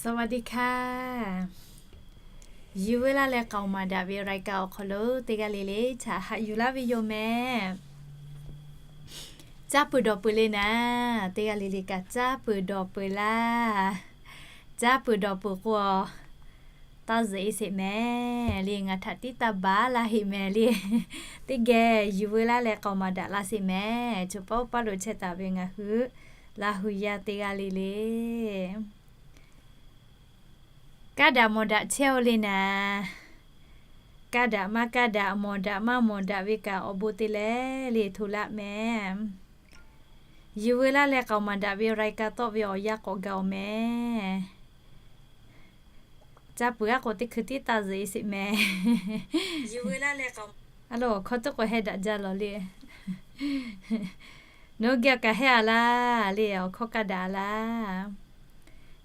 สวัสดีค่ะ Yuˬ veu laˇ leh k'aoˍ maˍ daꞈ ve รายการ awˬ hk'aw lo teˇ g'aˇ le le htaꞈ haꞈ yuˬ laˇ ve yoˬ mehˍ. Caˇ peuˬ dawˬ peuˬ le naˍ, teˇ g'aˇ le le kaꞈ caˇ peuˬ dawˬ peuˬ laˇ. Caˇ peuˬ dawˬ peuˬ k'o, taˇ zuhꞈ e sheˍ mehˍ le, ngaˬ htaꞈ tiˉ taˇ baˬ laˇ heˆ mehˍ le. Teˇ geh yuˬ veu laˇ leh k'aoˍ maˍ daꞈ laˇ sheˍ mehˍ. Choˬ paˆ uˉ paˆ lo chehˇ taˍ ve ngaˬ hui Laˇ hu yaˇ teˇ g'aˇ le le, kaˇ daꞈ mawˬ daꞈ chehˇ-oˆ le naˍ. Kaˇ daꞈ maˇ kaˇ daꞈ, mawˬ daꞈ maˇ mawˬ daꞈ ve kaꞈ awˬ bon te leh le hto laˇ mehˍ. Yuˬ veu laˇ leh k'aoˍ maˍ daꞈ ve รายการ tawˆ ve awˬ yanˇ k'awꞈ gaˬ-oˬ mehˍ. Caˇ peuˬ aˉ k'o teˇ hkui tiˉ taˇ zuhꞈ e sheˍ mehˍ. A lo, awˬ hkawˇ tuˉ k'o heh daꞈ jaˇ lawˬ le. Nawˬ hui geh awˬ kaˬ heh a laˇ le, awˬ hkawˇ kaˇ daꞈ a laˇ.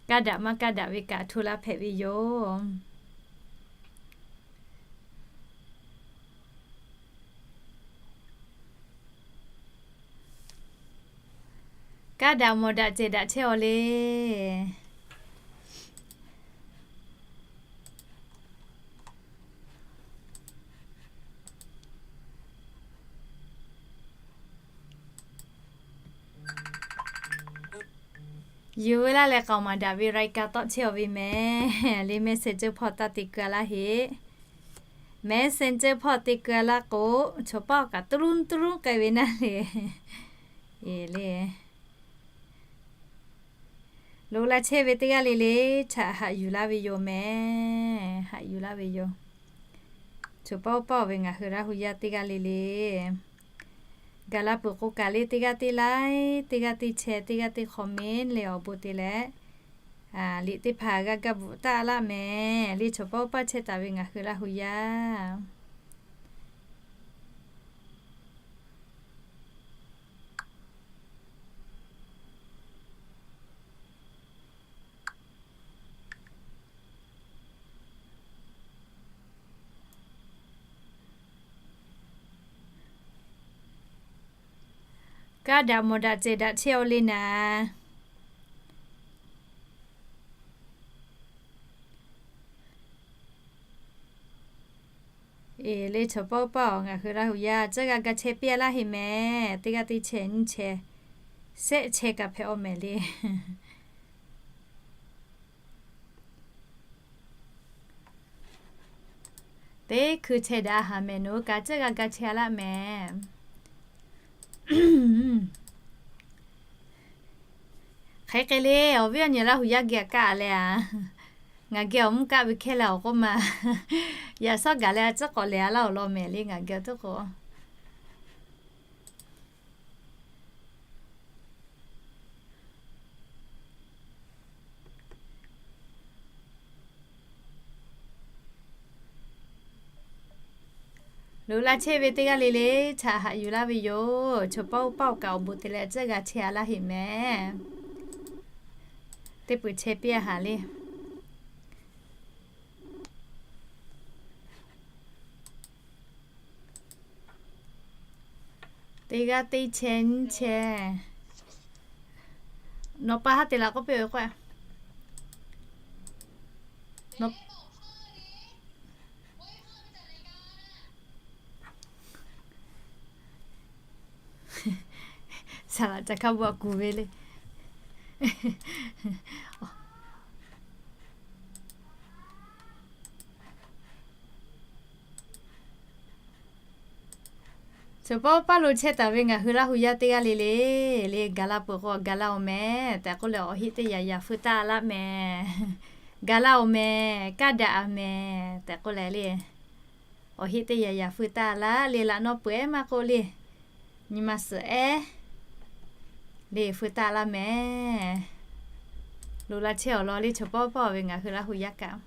Kaˇ daꞈ maˇ kaˇ daꞈ ve kaꞈ hto laˇ hpehꞈ ve yoˬ. Kaˇ daꞈ mawˬ daꞈ cehˬ daꞈ chehˇ-oˆ le. Yuˬ veu laˇ leh k'aoˍ maˍ daꞈ ve รายการ tawˆ chehˇ-oˆ ve mehˍ le. Messenger hpawˇ taˇ te keu-a laˇ heˆ. Messenger hpawˇ te keu-a laˇ k'o, choˬ paˆ kaꞈ tuˉ luˉ tuˉ luˉ k'ai ve naˇ le. E le, lo la chehˇ ve teˇ g'aˇ le le htaꞈ haꞈ yuˬ laˇ ve yoˬ mehˍ. Haꞈ yuˬ laˇ ve yoˬ. Choˬ paˆ uˉ paˆ ve ngaˬ hui Laˇ hu yaˇ teˇ g'aˇ le le, gaˬ la peuˬ k'o kaꞈ le, teˇ g'aˇ teˇ like, teˇ g'aˇ teˇ share, teˇ g'aˇ teˇ comment le awˬ bon te leh, liꞈ teˇ hpaˍ g'a ga bvuhꞈ taˇ laˇ mehˍ le. Choˬ paˆ uˉ paˆ chehˇ taˍ ve ngaˬ hui Laˇ hu yaˇ kaˇ daꞈ mawˬ daꞈ cehˬ daꞈ chehˇ-oˆ le naˍ. E le, choˬ paˆ uˉ paˆ-oˬ, ngaˬ hui Laˇ hu yaˇ caˇ g'a ga chehˇ piˇ-a laˇ heˆ mehˍ. Teˇ g'aˇ teˇ share nyiˇ share, shehˆ share kaꞈ hpehꞈ-aw mehˍ le. Teˇ hkui chehˇ daꞈ haˍ mehˍ, nawˬ hui kaꞈ caˇ g'a ga chehˇ-a laˇ mehˍ. Hk'e hk'e le, awˬ viˉ awˬ nyi Laˇ hu yaˇ geh kaˆ leh a, ngaˬ geh awˬ mvuhˇ kaˆ ve hkehˇ leh awˬ k'oˆ ma, yaꞈ shawˉ gaˬ leh a tcuhˉ k'awꞈ lehˬ-a laˇ-oˬ law mehˍ le, ngaˬ geh awˬ tuˉ k'o. Lo la chehˇ ve teˇ g'aˇ le le htaꞈ haꞈ yuˬ laˇ ve yoˬ. Choˬ paˆ uˉ paˆ-oˬ kaꞈ awˬ bon te leh tcuhˉ g'a chehˇ-a laˇ heˆ mehˍ. Teˇ peuˬ chehˇ piˇ-a haˍ le. Teˇ g'aˇ teˇ share nyiˇ share. Nawˬ pa haˉ te laꞈ k'oˆ piˇ-oˬ k'o, saˍ laꞈ ca hkaˇ bvuhꞈ kuˬ ve le. Choˬ paˆ uˉ paˆ lo chehˇ taˍ ve ngaˬ hui Laˇ hu yaˇ teˇ g'aˇ le le, le gaˬ la peuˬ k'o gaˬ la-oˬ mehˍ tehꞈ k'oˆ leh awˬ heˆ teˇ yaꞈ yaꞈ feu taˇ laˇ mehˍ. Gaˬ la-oˬ mehˍ, kaˇ daꞈ-a mehˍ tehꞈ k'oˆ leh le, awˬ heˆ teˇ yaꞈ yaꞈ feu taˇ laˇ le. Laꞈ naw peuˬ ehˉ maˇ k'oˆ le, nyi ma suhˍ ehˉ le feu taˇ laˇ mehˍ. Lo la chehˇ awˬ lawn le, choˬ paˆ uˉ paˆ ve ngaˬ hui Laˇ hu yaˇ kaꞈ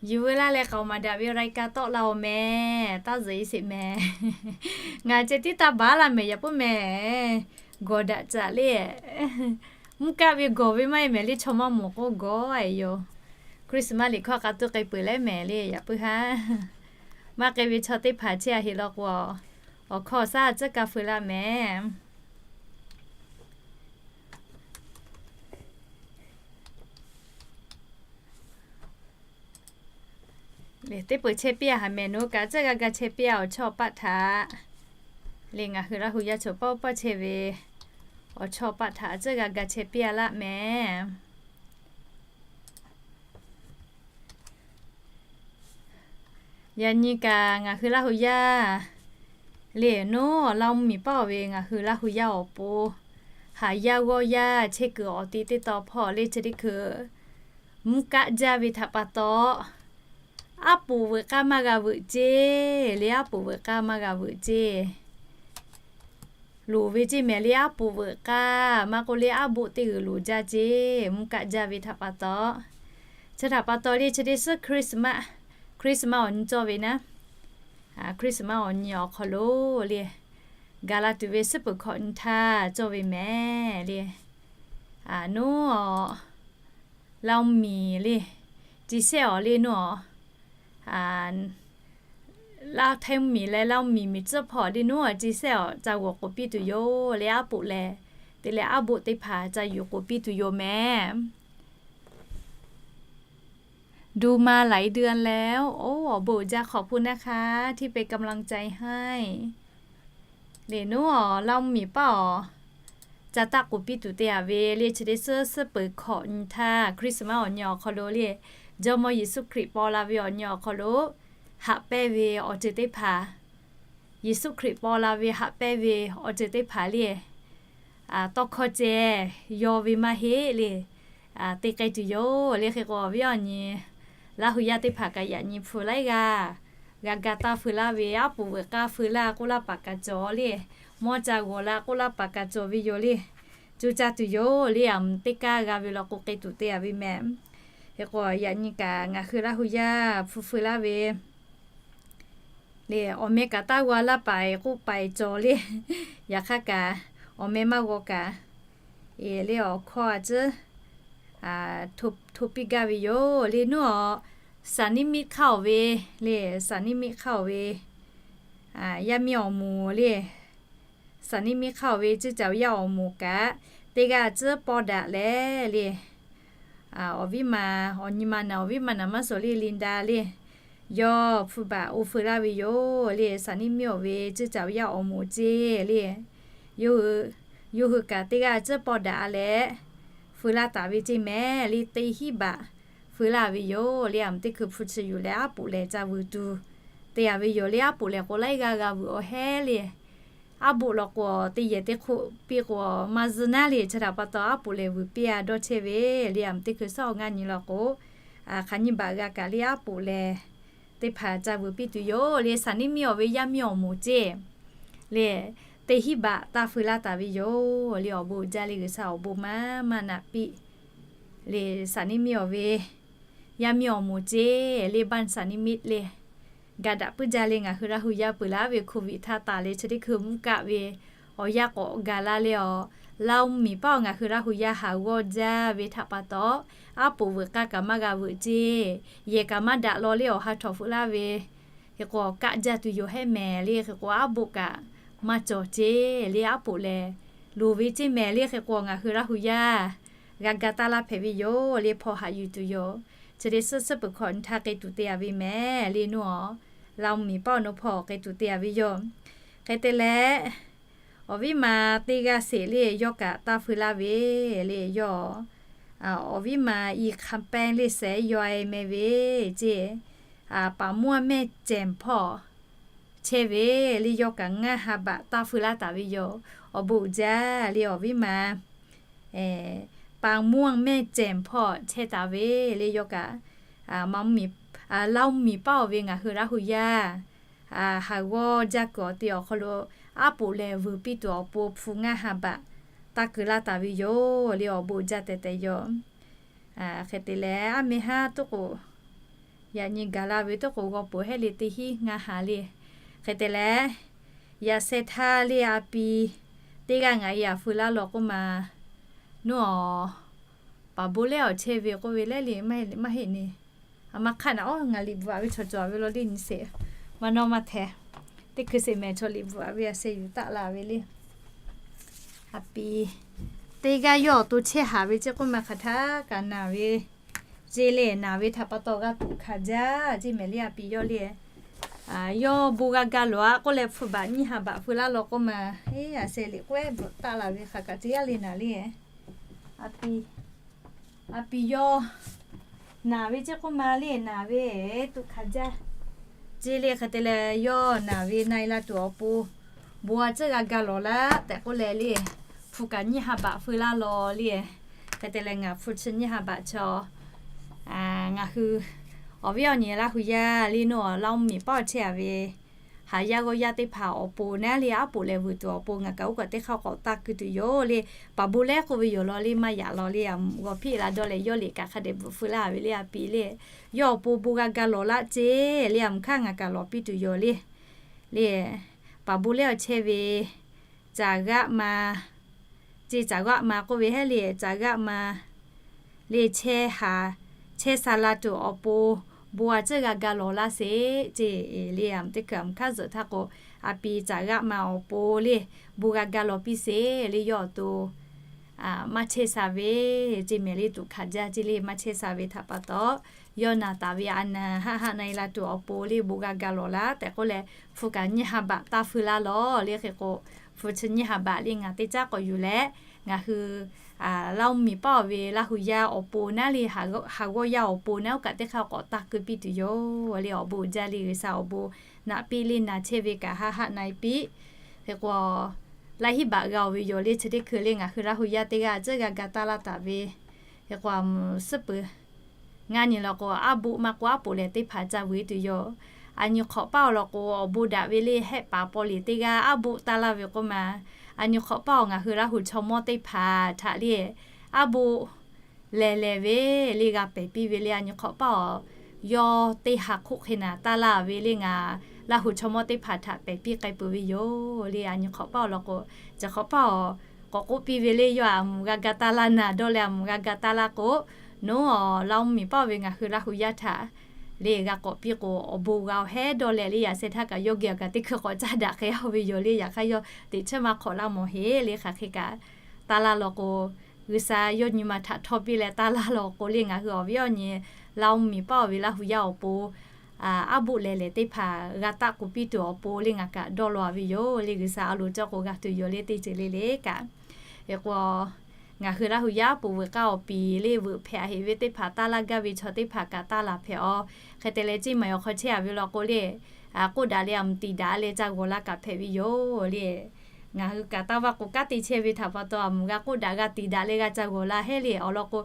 yuˬ veu laˇ leh k'aoˍ maˍ daꞈ ve รายการ tawˆ la-oˬ mehˍ. Taˇ zuhꞈ e sheˍ mehˍ. Ngaˬ ceh tiˉ taˇ baˬ laˇ mehˍ, yaꞈ puiˉ mehˍ. Gawˬ daꞈ caꞈ le. Mvuhˇ kaˆ ve gawˬ ve maˇ heˆ mehˍ le, chaw maˇ mawˬ k'o gawˬ-e yoˬ. Christmas liꞈ hkawˇ k'a tuˇ k'ai peuˬ leh mehˍ le, yaꞈ puiˉ haˉ. Maˇ k'ai ve chaw teˇ hpaˍ chehˇ-a heꞈ law k'o, awˬ hkawˇ awˬ shaˉ tcuhˉ ka feu laˇ mehˍ. Teˇ peuˬ chehˇ piˇ-a haˍ mehˍ, nawˬ hui kaꞈ tcuhˉ g'a ga chehˇ piˇ-a awˬ chawˇ paˆ htaꞈ. Leh ngaˬ hui Laˇ hu yaˇ chaw paˆ paˆ chehˇ ve awˬ chawˇ paˆ htaꞈ tcuhˉ g'a ga chehˇ piˇ-a laˇ mehˍ. Yaꞈ nyi kaꞈ ngaˬ hui Laˇ hu yaˇ leh nawˬ Laˇ hu miˬ paˆ-oˬ ve ngaˬ hui Laˇ hu yaˇ awˬ pon haˍ yaˇ g'awˇ yaˇ chehˇ kuiˬ awˬ ti teˇ taw hpawˇ leh chi teˇ hkui mvuhˇ kaˆ jaˇ ve htaꞈ pa taw, aˉ poꞈ veuꞈ k'aˇ maˇ g'a veuꞈ ceˇ. Leh aˉ poꞈ veuꞈ k'aˇ maˇ g'a veuꞈ ceˇ. Loˍ ve ceˇ mehˍ leh aˉ poꞈ veuꞈ k'aˇ maˇ k'oˆ leh aˉ boˆ teˇ g'uiˬ loˍ jaˇ ceˇ. Mvuhˇ kaˆ jaˇ ve htaꞈ pa taw, chi htaꞈ pa taw leh chi teˇ suhˉ Christmas, Christmas awˬ nyi cawˇ ve naˉ, Christmas awˬ nyi awˬ hk'aw lo leh gaˬ la tuˬ ve suhˉ peuˬ hkawꞈ nyi htaˇ cawˇ ve mehˍ leh, nawˬ Laˇ hu miˬ leh, ci sehˆ awˬ leh nawˬ Laˇ htaiˇ mvuhˇ miˬ leh Laˇ hu miˬ miˬ tcuhˉ hpawˇ leh nawˬ ci sehˆ awˬ ca g'awˬ k'oˍ piˇ tuˬ yoˬ leh aˉ poꞈ leh, te leh aˉ boˆ teˇ hpaˍ ca yuˬ k'oˍ piˇ tuˬ yoˬ mehˍ. ดูมาหลายเดือนแล้ว โอ้ awˬ bon uiˍ jaˇ ขอบคุณนะคะ ที่เป็นกำลังใจให้ Leh nawˬ Laˇ hu miˬ paˆ-oˬ, ca taˆ k'oˍ piˇ tuˬ te-a ve leh chi teˇ suhˉ suhˉ peuˬ hkawꞈ nyi htaˇ Christmas awˬ nyi awˬ hk'aw lo leh, Jawˇmawˇ Yeˍsuˆ Hkriꞈ paw la ve awˬ nyi awˬ hk'aw lo haꞈ pehnˇ ve awˬ ceuˬ teˇ hpaˍ, Yeˍsuˆ Hkriꞈ paw la ve haꞈ pehnˇ ve awˬ ceuˬ teˇ hpaˍ leh, tawˇ hkawˇ ceh yaw ve maˇ heˆ leh, te k'ai tuˬ yoˬ leh hk'e k'o awˬ viˉ awˬ nyi Laˇ hu yaˇ teˇ hpaˍ kaꞈ yaꞈ nyi hpu laiˉ g'aˇ g'a ga taˇ feu laˇ ve, aˉ poꞈ veuꞈ k'aˇ feu laˇ k'oˆ laˇ paˍ kaꞈ cawˬ leh, mawˇ ca g'awˬ la k'oˆ laˇ paˍ kaꞈ cawˬ ve yoˬ leh, co caˇ tuˬ yoˬ leh aˬ mvuhˇ teˇ kaˇ g'a ve law k'o k'ai tuˬ te-a ve mehˍ. Hk'e k'o yaꞈ nyi kaꞈ ngaˬ hui Laˇ hu yaˇ hpu feu laˇ ve leh awˬ meh kaꞈ taˇ g'aw laˇ paˍ-e k'oˆ paˍ-e cawˬ leh, yaꞈ hk'aˇ kaꞈ awˬ meh maˇ g'aw kaꞈ, leh awˬ hkawˇ a ciˉ hto piˇ gaˇ ve yoˬ leh nawˬ Saˍniˇmiˆ hk'aˇ-oˬ ve leh Saˍniˇmiˆ hk'aˇ-oˬ ve yaˇ miˇ awˬ moˍ leh Saˍniˇmiˆ hk'aˇ-oˬ ve ceuˇ caˬ ve yaˇ awˬ moˍ kaꞈ teˇ g'aˇ a ciˉ paw daꞈ leh leh, awˬ viˉ ma, awˬ nyi ma naˬ, awˬ viˉ ma naˬ maˇ suhˍ leh Linda leh, yawˇ hpu baꞈ oˇ feu laˇ ve yoˬ leh Saˍniˇmiˆ-oˬ ve ceuˇ caˬ ve yaˇ awˬ moˍ ceˇ leh, yawˇ hui kaꞈ teˇ g'aˇ a ciˉ paw daꞈ-a leh feu laˇ taˍ ve ceˇ mehˍ leh teˇ hinˉ baꞈ feu laˇ ve yoˬ leh aˬ mvuhˇ teˇ hkui hpu chi yuˬ leh aˉ poꞈ lehˬ ca vuiˬ tuˬ te-a ve yoˬ leh aˉ poꞈ lehˬ k'o laiˉ g'aˇ g'a vuiˬ awˬ hehˉ leh, aˉ boˆ law k'o teˇ yehˬ teˇ hk'oˆ piˇ k'o maˇ zuhˇ naˉ leh chi htaꞈ pa taw aˉ poꞈ lehˬ vuiˬ piˇ-a dawˇ chehˇ ve leh aˬ mvuhˇ teˇ hkui suhˉ awˬ ngaˇ nyi law k'o, hk'aˬ nyi baꞈ g'a kaꞈ leh aˉ poꞈ lehˬ teˇ hpaˍ ca vuiˬ piˇ tuˬ yoˬ leh Saˍniˇmiˆ-oˬ ve yaˇ miˇ awˬ moˍ ceˇ leh teˇ hinˉ baꞈ taˇ feu laˇ taˍ ve yoˬ leh awˬ bon uiˍ jaˇ leh G'uiˬsha awˬ bon maˇ maˇ naꞈ piˇ leh Saˍniˇmiˆ-oˬ ve yaˇ miˇ awˬ moˍ ceˇ leh บ้าน Saˍniˇmiˆ leh ga daꞈ puiˉ jaˇ leh ngaˬ hui Laˇ hu yaˇ peuˬ laˇ ve โควิด htaˇ taˍ leh chi teˇ hkui mvuhˇ kaˆ ve awˬ yanˇ k'awꞈ gaˬ la leh awˬ, Laˇ hu miˬ paˆ-oˬ ngaˬ hui Laˇ hu yaˇ haˍ g'awˇ jaˇ ve htaꞈ pa taw, aˉ poꞈ veuꞈ k'aˇ kaꞈ maˇ g'a veuꞈ ceˇ, yehˬ kaꞈ maˇ daꞈ law leh awˬ ha htawꞈ feuꞈ laˇ ve hk'e k'o kaˆ jaˇ tuˬ yoˬ hehˉ mehˍ leh hk'e k'o aˉ boˆ kaꞈ maˇ cawˬ ceˇ leh aˉ poꞈ lehˬ loˍ ve ceˇ mehˍ leh hk'e k'o ngaˬ hui Laˇ hu yaˇ g'a ga taˇ laˇ hpehꞈ ve yoˬ leh hpaw haꞈ yuˬ tuˬ yoˬ. Chi teˇ suhˉ suhˉ peuˬ hkawꞈ nyi htaˇ k'ai tuˬ te-a ve mehˍ leh nawˬ Laˇ hu miˬ paˆ-oˬ nawˬ hpaw k'ai tuˬ te-a ve yoˬ. Hk'e te leh, awˬ viˉ ma teˇ g'aˇ sheˍ leh yawˇ kaꞈ taˇ feu laˇ ve leh yawˇ, awˬ viˉ ma อีกคำแปง leh แสงยอย meh ve ceˇ, ปากม่วงแม่แจ่ม hpawˇ chehˇ ve leh yawˇ kaꞈ ngaˇ ha baꞈ taˇ feu laˇ taˍ ve yoˬ. Awˬ bon uiˍ jaˇ leh awˬ viˉ ma ปากม่วงแม่แจ่ม hpawˇ chehˇ taˍ ve leh yawˇ kaꞈ, Laˇ hu miˬ paˆ-oˬ ve ngaˬ hui Laˇ hu yaˇ haˍ g'awˇ jaˇ kuiˬ awˬ ti awˬ hk'aw lo aˉ poꞈ lehˬ vuiˬ piˇ tuˬ awˬ pon hpu ngaˇ ha baꞈ taˇ keu laˇ taˍ ve yoˬ leh awˬ bon uiˍ jaˇ tehꞈ tehꞈ yoˬ. Hk'e te leh aˉ meh haˉ toˉ k'o, yaꞈ nyi gaˬ la ve toˉ k'o g'aw peuˬ hehˉ leh teˇ hinˉ ngaˇ ha leh, hk'e te leh yaꞈ sheh htaˇ leh a pi teˇ g'aˇ ngaˬ yaꞈ feu laˇ law k'oˆ ma, nawˬ-oˬ, paˍ bon lehˬ awˬ chehˇ ve k'oˆ ve lehˬ leh maˇ heˆ neˇ, a ma hk'aˇ naˬ-oˬ ngaˬ liꞈ bvuhꞈ-a ve chaw cawˬ-a ve law leh nyi sheˍ, maˇ nawˇ maˇ hteh, teˇ hkui sheˍ mehˍ chaw liꞈ bvuhꞈ-a ve a sheh yuˬ taˆ la ve leh, a pi teˇ g'aˇ yawˇ awˬ to chehˇ haˍ ve ceˇ k'oˆ ma hk'aˬ htaˇ kaꞈ naˬ ve Ceˇ le, naˬ ve htaꞈ pa taw g'a tuꞈ hkanˍ jaˇ ceˇ mehˍ le. A pi yawˇ le, yawˇ bon g'a ga lawˬ-a k'oˆ leh hpu baꞈ nyiˇ ha baꞈ feu laˇ law k'oˆ ma, eˇ, a sheh liꞈ k'oˆ ehˉ bvuhꞈ taˆ laˬ ve hk'aˬ kaꞈ ceˇ yaˇ le naˬ le. A pi, a pi yawˇ naˬ ve ceˇ k'oˆ ma le, naˬ ve tuꞈ hkanˍ jaˇ ceˇ le. Hk'e te leh yawˇ naˬ ve na e la tuˬ awˬ pon bon a ciˉ g'a ga lawˬ laˇ tehꞈ k'oˆ leh le, hpu kaꞈ nyiˇ ha baꞈ feu laˇ law le. Hk'e te leh ngaˬ hpu chi nyiˇ ha baꞈ chaw ngaˬ hui awˬ viˉ awˬ nyi Laˇ hu yaˇ le naˬ, Laˇ hu miˬ paˆ awˬ chehˇ a ve haˍ yaˇ g'awˇ yaˇ teˇ hpaˍ awˬ pon naˉ le, aˉ poꞈ lehˬ vuiˬ tuˬ awˬ pon ngaˬ kaꞈ oˇ kaꞈ teˇ hk'aˇ k'awꞈ taˇ keu tuˬ yoˬ le. Paˍ bon lehˉ k'oˆ ve yoˬ law le, maˇ yaꞈ law le. A g'awˬ hpiˆ la dawˇ leh yawˇ liꞈ kaꞈ hk'a dehꞈ bvuhꞈ feu laˇ ve le. A pi le, yawˇ awˬ pon bon g'a ga lawˬ laˇ ceˇ le. A mvuhˇ hk'aˇ ngaˬ kaꞈ lawˬ piˇ tuˬ yoˬ le. Le, paˍ bon lehˉ awˬ chehˇ ve caˬ g'aˆ ma ceˇ, caˬ g'aˆ ma k'oˆ ve hehˉ le, caˬ g'aˆ ma le, chehˇ ha, chehˇ sha la tuˬ awˬ pon bon a ciˉ g'a ga lawˬ laˇ sheˍ ceˇ le. A mvuhˇ teˇ hkui a mvuhˇ hk'aˇ zuhꞈ htaˇ k'o, a pi caˬ g'aˆ ma awˬ pon le, bon g'a ga lawˬ piˇ sheˍ le. Yawˇ awˬ to maˇ chehˇ sha ve ceˇ mehˍ le, tuꞈ hkanˍ jaˇ ceˇ le. Maˇ chehˇ sha ve htaꞈ pa taw, yawˇ naˬ taˍ ve a naˬ haˆ haˆ na e la tuˬ awˬ pon le bon g'a ga lawˬ laˇ tehꞈ k'oˆ leh, hpu kaꞈ nyiˇ ha baꞈ taˇ feu laˇ law le. Hk'e k'o, hpu chi nyiˇ ha baꞈ le ngaˬ teˇ caˉ k'awꞈ yuˬ leh, ngaˬ hui Laˇ hu miˬ paˆ ve Laˇ hu yaˇ awˬ pon naˉ le, haˍ g'awˇ yaˇ awˬ pon naˉ oˇ kaꞈ teˇ hk'aˇ k'awꞈ taˇ keu piˇ tuˬ yoˬ le. Awˬ bon uiˍ jaˇ le, G'uiˬsha awˬ bon naꞈ piˇ le, naˬ chehˇ ve kaꞈ haˆ haˆ na e piˇ. Hk'e k'o, laiˉ hiˉ baꞈ g'a oˬ ve yoˬ le. Chi teˇ hkui le ngaˬ hui Laˇ hu yaˇ teˇ g'aˇ a ciˉ g'a ga taˇ laˇ taˍ ve. Hk'e k'o, a mvuhˇ suhˉ peuˬ ngaˇ nyi law k'o, aˉ boˆ maˇ k'oˆ aˉ poꞈ lehˬ teˇ hpaˍ ca vuiˬ tuˬ yoˬ. A nyi hk'awꞈ paˇ awˬ lawn k'o, awˬ bon daꞈ ve le hehˆ paˍ paw liꞈ teˇ g'aˇ aˉ boˆ taˇ laˇ ve k'oˆ ma. A nyi hk'awꞈ paˇ awˬ ngaˬ hui Laˇ hu chaw mawˇ teˇ hpaˍ htaꞈ le aˉ boˆ lehˬ lehˬ ve le g'a pehˬ piˇ ve le. A nyi hk'awꞈ paˇ awˬ yawˇ teˇ ha hk'oˆ hk'e naˬ taˇ laˇ ve le ngaˬ Laˇ hu chaw mawˇ teˇ hpaˍ htaꞈ pehˬ piˇ k'ai peuˬ ve yoˬ le. A nyi hk'awꞈ paˇ awˬ lawn k'o, chi hk'awꞈ paˇ awˬ k'awꞈ k'oˆ piˇ ve le, yawˇ a mvuhˇ g'a ga taˇ laˇ naˬ dawˇ leh a mvuhˇ g'a ga taˇ laˇ k'o, nawˬ Laˇ hu miˬ paˆ ve ngaˬ hui Laˇ hu yaˇ htaꞈ le g'a k'awꞈ piˇ k'o, awˬ bon g'a oˬ hehˉ dawˇ leh le. Yaꞈ sheh htaˇ kaꞈ yawˇ geh awˬ kaꞈ teˇ hkui k'awꞈ caˇ daꞈ hk'e a ve yoˬ le. Yaꞈ hk'aˇ yawˇ teꞈ chiˉ maˇ hk'awꞈ laˇ mawˬ heˆ le. Hk'aˬ hk'e kaꞈ taˇ laˇ law k'o, G'uiˬsha yawˇ nyi ma htaꞈ htawˇ piˇ leh taˇ laˇ law k'o le, ngaˬ hui awˬ viˉ awˬ nyi Laˇ hu miˬ paˆ ve Laˇ hu yaˇ awˬ pon aˉ boˆ lehˬ lehˬ teˇ hpaˍ g'a taˆ k'oꞈ piˇ tuˬ awˬ pon le ngaˬ kaꞈ dawˇ law a ve yoˬ le. G'uiˬsha a loˍ cawˇ k'o g'a tuˬ yoˬ le, teˇ ceuˬ le le kaꞈ. Hk'e k'o, ngaˬ hui Laˇ hu yaˇ poˬ veuꞈ k'aˇ awˬ piˍ le veuꞈ hpehꞈ a heꞈ ve teˇ hpaˍ taˇ laˇ gaˇ ve chaw teˇ hpaˍ kaꞈ taˇ laˬ hpehꞈ a. Hk'e te leh, ceˇ maˬ awˬ hk'aw chehˇ a ve law k'o le, k'oˆ daꞈ leh a mvuhˇ tiˍ daꞈ leh ca g'awˬ la kaꞈ hpehꞈ ve yoˬ le. Ngaˬ hui kaꞈ taˇ vaˇ k'o kanˉ te chehˇ ve htaꞈ pa taw, a mvuhˇ g'a k'oˆ daꞈ g'a tiˍ daꞈ leh g'a ca g'awˬ la hehˉ le. Awˬ lawn k'o,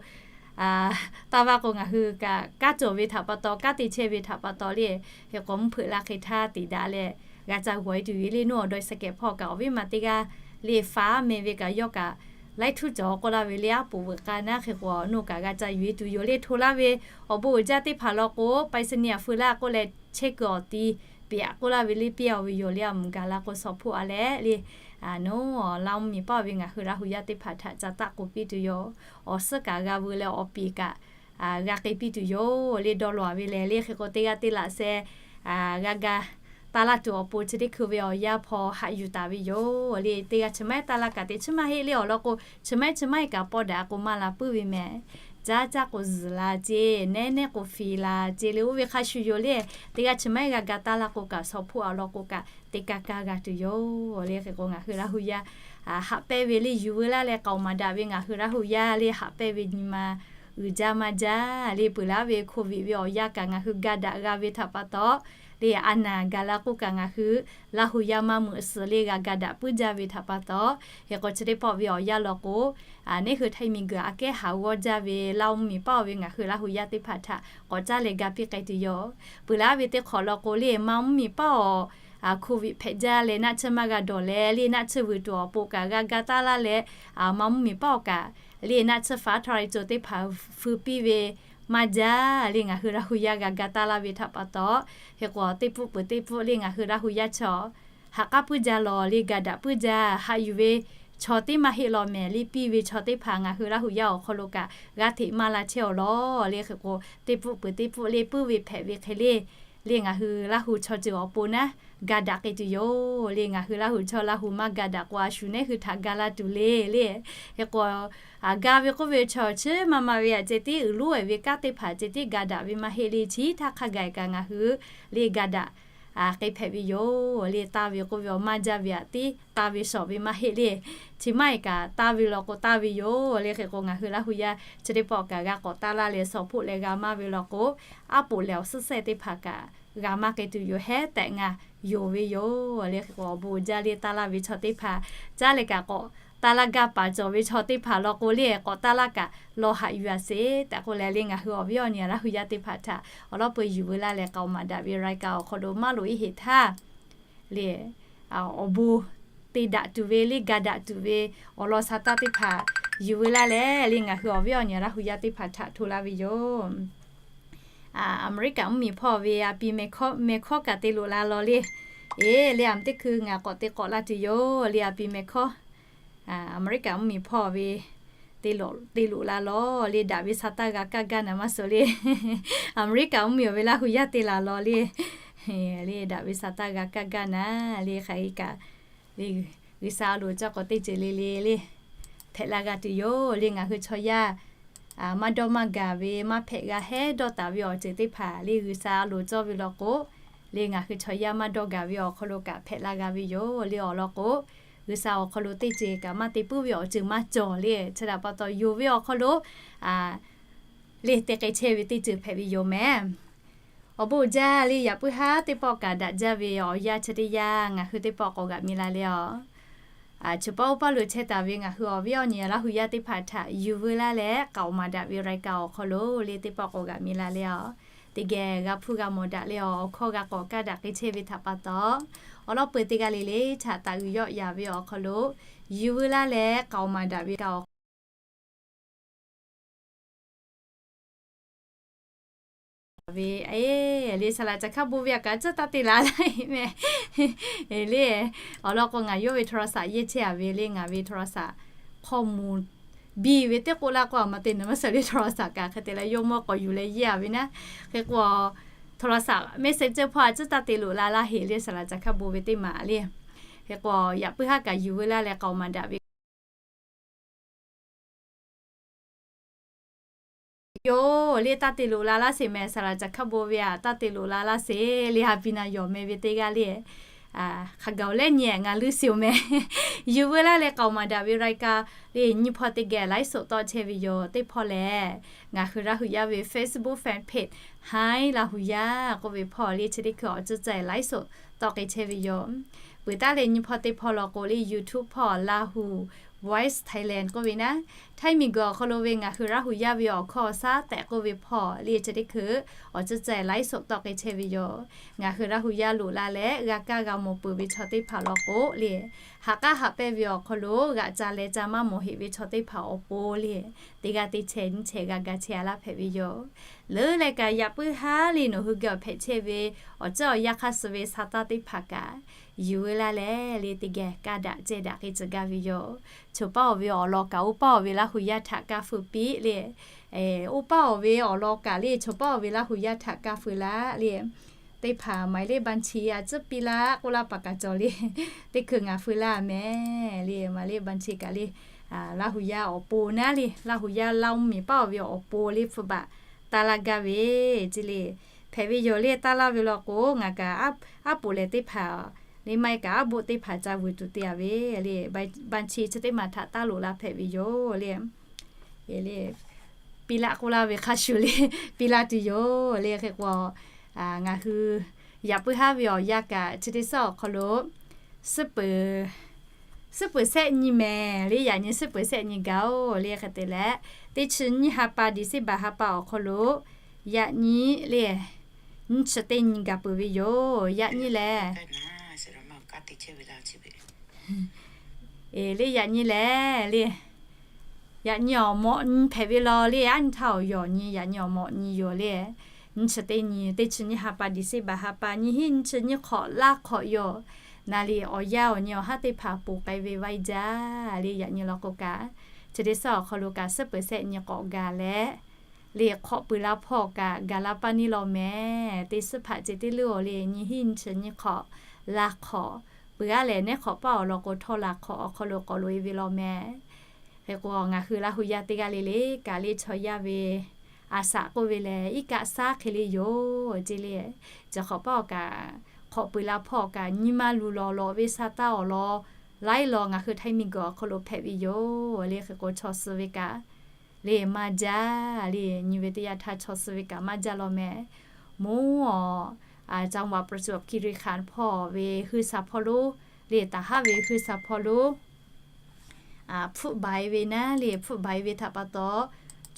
taˇ vaˇ k'o ngaˬ hui kaꞈ kanˉ cawˬ ve htaꞈ pa taw, kanˉ te chehˇ ve htaꞈ pa taw le, hk'e k'o mvuhˇ hpeuꞈ la hk'e htaˇ tiˍ daꞈ leh g'a ca g'awˬ e tuˬ yoˬ le. Nawˬ awˬ dawˇ sheh kehˬ hpawˇ kaꞈ awˬ viˉ ma teˇ g'aˇ le faˉ meh ve kaꞈ yawˇ kaꞈ laiˉ htuˉ cawˬ k'oˆ laˇ ve le, aˉ poꞈ veuꞈ k'aˇ naˉ. Hk'e k'o nawˬ kaꞈ g'a ca yuˬ e tuˬ yoˬ le. Hto laˇ ve awˬ bon uiˍ jaˇ teˇ hpaˍ law k'o, ไปรษณีย์ a feu laˇ k'oˆ leh chehˇ kuiˬ awˬ ti piꞈ k'oˆ laˇ ve le piˇ a ve yoˬ le. A mvuhˇ gaˬ la k'o shawˍ hpoˆ a leh le, nawˬ Laˇ hu miˬ paˆ ve ngaˬ hui Laˇ hu yaˇ teˇ hpaˍ htaꞈ ca taˆ k'oꞈ piˇ tuˬ yoˬ. Awˬ suhˉ kaꞈ g'a veu leh awˬ piˍ kaꞈ g'a k'ai piˇ tuˬ yoˬ le. Dawˇ law a ve lehˬ le, hk'e k'o teˇ g'aˇ teˇ laꞈ sheh g'a ga taˇ laˇ tuˬ awˬ pon chi teˇ hkui ve awˬ yanˇ hpaw haꞈ yuˬ taˍ ve yoˬ le. Teˇ g'aˇ chi maˇ heˆ taˇ laˇ kaꞈ teꞈ chiˉ maˇ heˆ le. Awˬ lawn k'o, chi maˇ heˆ chi maˇ heˆ kaꞈ pawˇ daꞈ k'o maˇ la puiˉ ve mehˍ. Caˇ caˇ k'o zuhˬ la ceˇ, nehˉ nehˉ k'o fiˍ la ceˇ le, oˇ ve hk'a shuˍ yoˬ le. Teˇ g'aˇ chi maˇ heˆ g'a ga taˇ laˇ k'o kaꞈ shawˍ hpoˆ a lawn k'o kaꞈ teˇ kaˇ kaˇ g'a tuˬ yoˬ le. Hk'e k'o ngaˬ hui Laˇ hu yaˇ haꞈ pehnˇ ve le yuˬ veu laˇ leh k'aoˍ maˍ daꞈ ve ngaˬ hui Laˇ hu yaˇ le haꞈ pehnˇ ve nyi ma uiˍ jaˇ maˇ jaˇ le. Peuˬ laˇ ve โควิด ve awˬ yanˇ kaꞈ ngaˬ hui ga daꞈ g'a ve htaꞈ pa taw le, a naˬ gaˬ la k'oˆ kaꞈ ngaˬ hui Laˇ hu yaˇ maˇ meuꞈ suhˍ le g'a ga daꞈ puiˉ jaˇ ve htaꞈ pa taw, hk'e k'o chi teˇ pawˆ ve awˬ yanˇ law k'o, neˉ hui htaiˇ miˬ guiˬ aꞈ kehˉ haˍ g'awˇ jaˇ ve Laˇ hu miˬ paˆ ve ngaˬ hui Laˇ hu yaˇ teˇ hpaˍ htaꞈ k'awꞈ caˇ leh ga piˇ k'ai tuˬ yoˬ. Peuˬ laˇ ve teˇ hk'awꞈ law k'o le, Laˇ hu miˬ paˆ awˬ โควิด hpehꞈ jaˇ leh naˆ tsuhˇ maˇ g'a dawˬ leh le, naˆ tsuhˇ vuiˬ tuˬ awˬ pon kaꞈ g'a ga taˇ laˇ leh, Laˇ hu miˬ paˆ awˬ kaꞈ le naˆ tsuhˇ faˉ htawˇ la e co teˇ hpaˍ feu piˇ ve maˇ jaˇ le. Ngaˬ hui Laˇ hu yaˇ g'a ga taˇ laˇ ve htaꞈ pa taw, hk'e k'o teˇ pfuhˆ peuˬ teˇ pfuhˆ le ngaˬ hui Laˇ hu yaˇ chaw haꞈ k'aˉ puiˉ jaˇ lawˬ le, ga daꞈ puiˉ jaˇ. Haꞈ yuˬ ve chaw teˇ maˇ heˆ lawˬ mehˍ le, piˇ ve chaw teˇ hpaˍ ngaˬ hui Laˇ hu yaˇ awˬ hk'aw lo kaꞈ g'a hteꞈ maˇ la chehˇ awˬ lawˬ le. Hk'e k'o teˇ pfuhˆ peuˬ teˇ pfuhˆ le puiˉ ve hpehꞈ ve hk'e le, le ngaˬ hui Laˇ hu chaw ceuˬ awˬ pon naˉ ga daꞈ k'ai tuˬ yoˬ le. Ngaˬ hui Laˇ huˍ chaw Laˇ huˍ maˇ ga daꞈ k'o, a shu nehˉ hui htaꞈ ga la tuˬ le le. Hk'e k'o, a ga ve k'oˆ ve chaw chi maˇ maˇ ve a ceh tiˉ uiˍ lonˉ ehˍ ve kanˉ teˇ hpaˍ ceh tiˉ ga daꞈ ve maˇ heˆ le. Chi htaˇ hk'a gaˬ kaꞈ ngaˬ hui le ga daꞈ k'ai hpehꞈ ve yoˬ le. Taˇ ve k'oˆ ve awˬ maˇ jaˇ ve aꞈ tiˉ taˇ ve shawˍ ve maˇ heˆ le. Chi maˇ heˆ kaꞈ taˇ ve law k'o taˇ ve yoˬ le. Hk'e k'o ngaˬ hui Laˇ huˍ yaˇ chi teˇ pawˆ kaꞈ g'a k'awꞈ taˇ laˇ leh, shawˍ hpoˆ leh g'a maˇ ve law k'o, aˉ poꞈ lehˬ awˬ suhˉ sehˆ teˇ hpaˍ kaꞈ g'a maˇ k'ai tuˬ yoˬ. Hehˉ tehꞈ ngaˬ yonˍ ve yoˬ le. Hk'e k'o awˬ bon jaˇ le, taˇ laˇ ve chaw teˇ hpaˍ caˇ leh kaꞈ k'awꞈ taˇ laˇ gaˇ paˍ cawˬ ve chaw teˇ hpaˍ law k'o le, k'awꞈ taˇ laˇ kaꞈ law haꞈ yuˬ a sheˍ tehꞈ k'oˆ leh le, ngaˬ hui awˬ viˉ awˬ nyi Laˇ huˍ yaˇ teˇ hpaˍ htaꞈ awˬ lawn peu yuˬ veu laˇ leh, k'aoˍ maˍ daꞈ ve รายการ awˬ hk'aw lo maˇ loꞈ e heˍ htaˇ le, awˬ bon te daꞈ tuˬ ve le, ga daꞈ tuˬ ve awˬ lawn sha taˇ teˇ hpaˍ yuˬ veu laˇ leh le, ngaˬ hui awˬ viˉ awˬ nyi Laˇ huˍ yaˇ teˇ hpaˍ htaꞈ hto laˇ ve yoˬ. Aˍmeˍriˆkaꞈ mvuhˇmiˬ hpawˇ ve a pi meh hkawˇ, meh hkawˇ kaꞈ te loꞈ la law le. Eˬ le, aˬ teˇ hkui ngaˬ k'awꞈ te k'awꞈ la tuˬ yoˬ le, a pi meh hkawˇ. Aˍmeˍriˆkaꞈ mvuhˇmiˬ hpawˇ ve te loꞈ, te loꞈ la law le, daꞈ ve sha taˇ g'a kaˇ gaˇ naˍ maˇ suh le. Aˍmeˍriˆkaꞈ mvuhˇmiˬ awˬ ve Laˇ huˍ yaˇ te laˬ law le. Le daꞈ ve sha taˇ g'a kaˇ gaˇ naˍ le, hk'aˬ hk'e kaꞈ le, G'uiˬsha a loˍ cawˇ k'awꞈ teˇ ceuˬ le le le hpehꞈ la g'a tuˬ yoˬ le. Ngaˬ hui chaw yaˇ maˇ dawˇ maˇ gaˬ ve, maˇ hpehꞈ g'a hehˉ dawˇ taˍ ve awˬ ceuˬ teˇ hpaˍ le, G'uiˬsha a loˍ cawˇ ve law k'o le, ngaˬ hui chaw yaˇ maˇ dawˇ gaˬ ve awˬ hk'aw lo kaꞈ hpehꞈ la g'a ve yoˬ le. Awˬ lawn k'o, G'uiˬsha awˬ hk'aw lo teˇ ceuˬ kaꞈ maˇ te puiˉ ve awˬ ceuˬ maˇ cawˬ le. Chi htaꞈ pa taw, yonˍ ve awˬ hk'aw lo le te k'ai chehˇ ve teˇ ceuˬ hpehꞈ ve yoˬ mehˍ. Awˬ bon jaˇ le, yaꞈ puiˉ haˉ teˇ pawˆ kaꞈ daꞈ jaˇ ve awˬ yanˇ chi teˇ yanˇ ngaˬ hui teˇ pawˆ k'awꞈ g'aꞈ mi la le a. Chi paˇ oˇ paˇ lo chehˇ taˍ ve ngaˬ hui awˬ viˉ awˬ nyi Laˇ huˍ yaˇ teˇ hpaˍ htaꞈ yuˬ veu laˇ leh, k'aoˍ maˍ daꞈ ve รายการ awˬ hk'aw lo le teˇ pawˆ k'awꞈ g'aꞈ mi la le a. Teˇ geh g'a hpuˇ g'a mawˬ daꞈ le a. Awˬ hkawˇ g'a k'awꞈ kaˇ daꞈ k'ai chehˇ ve htaꞈ pa taw, awˬ lawn peu teˇ g'aˇ le le htaꞈ taˍ uiˍ yawˆ yaˍ ve awˬ hk'aw lo yuˬ veu laˇ leh, k'aoˍ maˍ daꞈ ve รายการ awˬ ve le, saˍ laꞈ caˬ hkaˇ bon ve a kaꞈ tcuhˉ taˇ te laˬ laˇ e mehˍ. Le, awˬ lawn k'o ngaˬ yawˇ ve โทรศัพท์ yehˇ chehˇ a ve le, ngaˬ ve โทรศัพท์ ข้อมูล biˇ ve teˇ k'oˆ laˇ k'o a ma te naˍ maˇ suh le, โทรศัพท์ kaꞈ hk'e te leh yawˇ mawˇ k'awꞈ yuˬ leh yehˇ a ve naˉ. Hk'e k'o โทรศัพท์ messenger hpawˇ a tcuhˉ taˇ te loꞈ la laˇ heˍ le, saˍ laꞈ caˬ hkaˇ bon ve teˇ maˬ le. Hk'e k'o yaꞈ puiˉ haˉ kaꞈ yuˬ veu laˇ leh k'aoˍ maˍ daꞈ ve yoˬ le. Taˇ te loꞈ la laˇ sheˍ mehˍ, saˍ laꞈ caˬ hkaˇ bon ve a taˇ te loꞈ la laˇ sheˍ le, ha pi na yawˬ meh ve teˇ g'aˇ le. Hk'a gaˬ awˬ lehˉ nyi ngaˬ leuˆ shiˍ oˬ mehˍ. Yuˬ veu laˇ leh k'aoˍ maˍ daꞈ ve รายการ le nyi hpawˇ teˇ geh ไลฟ์สด tawˆ chehˇ ve yoˬ. Teˇ hpawˇ lehˬ, ngaˬ hui Laˇ huˍ yaˇ ve Facebook fan page Haiˉ Laˇ huˍ yaˇ k'oˆ ve hpawˇ le chi teˇ hkui awˬ cuˇ caˇ ไลฟ์สด tawˆ k'ai chehˇ ve yoˬ. Peuˬ taˉ leh nyi hpawˇ teˇ hpawˇ law k'o le YouTube hpawˇ Lahu Voice Thailand k'oˆ ve naˉ, Htaiˇ miˬguiˬ awˬ hk'aw lo ve ngaˬ hui Laˇ huˍ yaˇ ve awˬ hkawˇ awˬ shaˉ tehꞈ k'oˆ ve hpawˇ le chi teˇ hkui awˬ cuˇ caˇ ไลฟ์สด tawˆ k'ai chehˇ ve yoˬ. Ngaˬ hui Laˇ huˍ yaˇ loꞈ la leh g'a kaˇ g'a mawˬ peuˬ ve chaw teˇ hpaˍ law k'o le, haꞈ k'aˉ haꞈ pehnˇ ve awˬ hk'aw lo g'aꞈ ca leh ca maˇ mawˬ heꞈ ve chaw teˇ hpaˍ awˬ pon le, teˇ g'aˇ teˇ chehˇ nyiˇ chehˇ g'a ga chehˇ a laˇ hpehꞈ ve yoˬ. Leuˉ leh kaꞈ yaꞈ puiˉ haˉ le nawˬ hui geh awˬ hpehꞈ chehˇ ve awˬ ceuˬ awˬ yanˇ hk'aˇ suh ve sha taˇ teˇ hpaˍ kaꞈ yuˬ veu laˇ leh le teˇ geh kaˇ daꞈ cehˇ daꞈ k'ai tcuh gaˇ ve yoˬ. Choˬ paˇ awˬ ve awˬ lawn kaꞈ oˇ paˇ awˬ ve Laˇ huˍ yaˇ htaꞈ kaˇ feu piˇ le. Oˇ paˇ awˬ ve awˬ lawn kaꞈ le choˬ paˇ awˬ ve Laˇ huˍ yaˇ htaꞈ kaˇ feu laˇ le. Teˇ hpaˍ หมายเลขบัญชี a tcuhˉ piˇ laˇ k'oˆ laˇ paˍ kaꞈ cawˬ le. Teˇ hkui ngaˬ feu laˇ mehˍ le, หมายเลขบัญชี kaꞈ le. Laˇ huˍ yaˇ awˬ pon naˉ le, Laˇ huˍ yaˇ Laˇ mvuhˇmiˬ paˇ awˬ ve awˬ pon le hpu baꞈ taˇ laˇ gaˇ ve ce le. Hpehꞈ ve yoˬ le, taˇ laˇ ve law k'o ngaˬ kaꞈ aˉ poꞈ lehˬ teˇ hpaˍ le maˇ heˆ kaꞈ aˉ boˆ teˇ hpaˍ ca vuiˬ tuˬ te a ve le, บัญชี chi teˇ maˬ htaꞈ taˇ loꞈ la hpehꞈ ve yoˬ le. Piˇ laˆ k'oˆ laˇ ve hk'a shuˍ le, piˇ laˇ tuˬ yoˬ le. Hk'e k'o, ngaˬ hui yaꞈ puiˉ haˉ ve awˬ yanˇ kaꞈ chi teˇ suhˉ awˬ hk'aw lo suhˉ peuˍ, suhˉ peuˍ sehˆ nyi mehˍ le, yaꞈ nyi suhˉ peuˍ sehˆ nyi gaˬ oˬ le. Hk'e te leh, teˇ chi nyiˇ ha pa December ha pa awˬ hk'aw lo yaꞈ nyi le, nyiˇ chi teˇ nyi gaˬ peuˬ ve yoˬ. Yaꞈ nyi lehˬ, le yaꞈ nyi lehˬ le, yaꞈ nyi awˬ mawꞈ nyi hpehꞈ ve law le, aˉ nyi htaˇ awˬ yawˬ nyi yaꞈ nyi awˬ mawꞈ nyi yoˬ le. Nyiˇ chi teˇ nyi, teˇ chi nyiˇ ha pa December ha pa nyiˇ hinˉ nyiˇ chi nyiˇ hk'awꞈ laˇ hk'awꞈ yoˬ. Naˍ riˍ awˬ yanˇ awˬ nyi awˬ haˉ teˇ hpaˍ ponˬ k'ai ve vaˇ jaˇ le. Yaꞈ nyi law k'o kaꞈ, chi teˇ suhˉ awˬ hk'aw lo kaꞈ suhˉ peuˍ sehˆ nyi k'awꞈ gaˬ leh, le hk'awꞈ pui la hpawˇ kaꞈ gaˬ la paˇ neˇ law mehˍ. Teˇ suhˉ hpaꞈ ceh teˇ leuˉ awˬ le nyiˇ hinˉ nyiˇ chi nyiˇ hk'awꞈ laˬ hk'awꞈ, peuˬ g'aˇ lehˬ, neˉ hk'awꞈ paˆ awˬ lawn k'o, htawˇ laˬ hk'awꞈ awˬ hk'aw lo k'awꞈ loꞈ e ve law meh. Hk'e k'o, ngaˬ hui Laˇ hu yaˇ teˇ g'aˇ le le kaꞈ, le chaw yaˇ ve a shaꞈ k'oˆ ve lehˬ, iˉ kaˆ saˉ hk'e le yoˬ ce le. Chi hk'awꞈ paˆ awˬ kaꞈ, hk'awꞈ peuˬ la hpawˇ awˬ kaꞈ, nyi ma luˬ lawˬ lawꞈ ve sa taˇ awˬ lawn laiˉ law ngaˬ hui Htaiˇ miˬguiˬ awˬ hk'aw lo hpehꞈ ve yoˬ le. Hk'e k'o, chaw suh ve kaꞈ le maˇ jaˇ le. Nyi ve teˇ yanˇ htaˇ chaw suh ve kaꞈ maˇ jaˇ law meh. Mvuhˇ awˬ จังหวัดประจวบคีรีขันธ์ hpawˇ ve hui sha hpawˇ lonˉ le, taˍ haˉ ve hui sha hpawˇ lonˉ hpfuhˆ baˬ e ve naˉ le, hpfuhˆ baˬ e ve htaꞈ pa taw,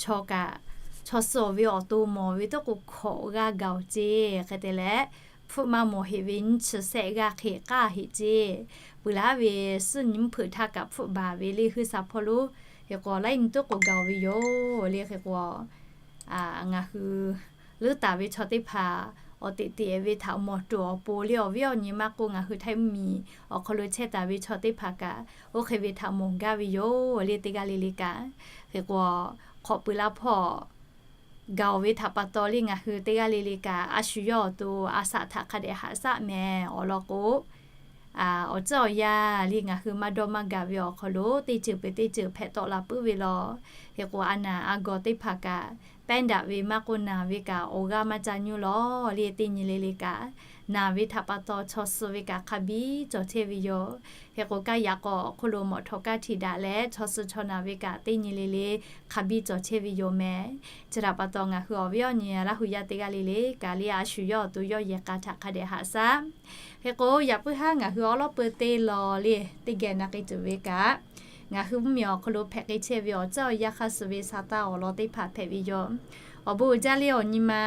chaw kaꞈ, chaw suh ve awˬ to mawˬ ve tawˇ k'o hkawꞈ g'aˇ gaˬ oˬ ce. Hk'e te leh, hpfuhˆ maˇ mawˬ heꞈ ve nyiˇ chi sehˆ g'aˇ hk'e k'aˇ heꞈ ce. Peuˬ laˉ ve suhˉ nyi mvuhˇ hpeuꞈ htaˇ kaꞈ hpfuhˆ baˬ ve le hui sha hpawˇ lonˉ. Hk'e k'o, laiˉ nyi tawˇ k'o gaˬ oˬ ve yoˬ le. Hk'e k'o, ngaˬ hui leuˉ taˍ ve chaw teˇ hpaˍ awˬ teꞈ teꞈ ve htaꞈ mawˬ tuˬ awˬ pon le, awˬ viˉ awˬ nyi maˇ k'oˆ, ngaˬ hui Htaiˇ mvuhˇmiˬ awˬ hk'aw lo chehˇ taˍ ve chaw teˇ hpaˍ kaꞈ, oˇ hk'e ve htaꞈ mawˬ gaˇ ve yoˬ le teˇ g'aˇ le le kaꞈ. Hk'e k'o, hk'awꞈ peuˬ la hpawˇ gaˬ oˬ ve htaꞈ pa taw le, ngaˬ hui teˇ g'aˇ le le kaꞈ, a shu yawˇ awˬ to a shaꞈ htaꞈ hk'a dehꞈ haꞈ shaˆ meh awˬ lawn k'o, awˬ ceuˬ awˬ yanˇ le ngaˬ hui maˇ dawˇ maˇ gaˬ ve awˬ hk'aw lo, teˇ ceuˬ peuˬ teˇ ceuˬ hpehꞈ tawˆ la puiˉ ve law. Hk'e k'o, a naˬ a gawˬ teˇ hpaˍ kaꞈ, pehˉ daꞈ ve maˇ k'oˆ, naˬ ve kaꞈ awˬ g'aˇ maˇ ca nyi lawˬ le, teˇ nyi le le kaꞈ, naˬ ve htaꞈ pa taw chaw suh ve kaꞈ hk'a biˇ cawˬ chehˇ ve yoˬ. Hk'e k'o, kaˇ yaꞈ k'aw awˬ hk'oˆ lo mawꞈ htawꞈ kaˇ htiꞈ daꞈ leh, chaw suh chaw naˬ ve kaꞈ teˇ nyi le le hk'a biˇ cawˬ chehˇ ve yoˬ meh. Chi htaꞈ pa taw, ngaˬ hui awˬ viˉ awˬ nyi Laˇ hu yaˇ teˇ g'aˇ le le kaꞈ le, a shu yawˇ awˬ to yawˇ yehˬ k'a htaꞈ hk'a dehꞈ haꞈ shaˆ. Hk'e k'o, yaꞈ puiˉ haˉ ngaˬ hui awˉ lawˉ peu teˇ law le, teˇ geh na k'ai tuˬ ve kaꞈ, ngaˬ hui mvuhˇmiˬ awˬ hk'aw lo hpehꞈ k'ai chehˇ ve awˬ ceuˬ awˬ yanˇ hk'aˇ suh ve sa taˇ awˬ lawn teˇ hpaˍ hpehꞈ ve yoˬ. Awˬ bon uiˍ jaˇ le, awˬ nyi ma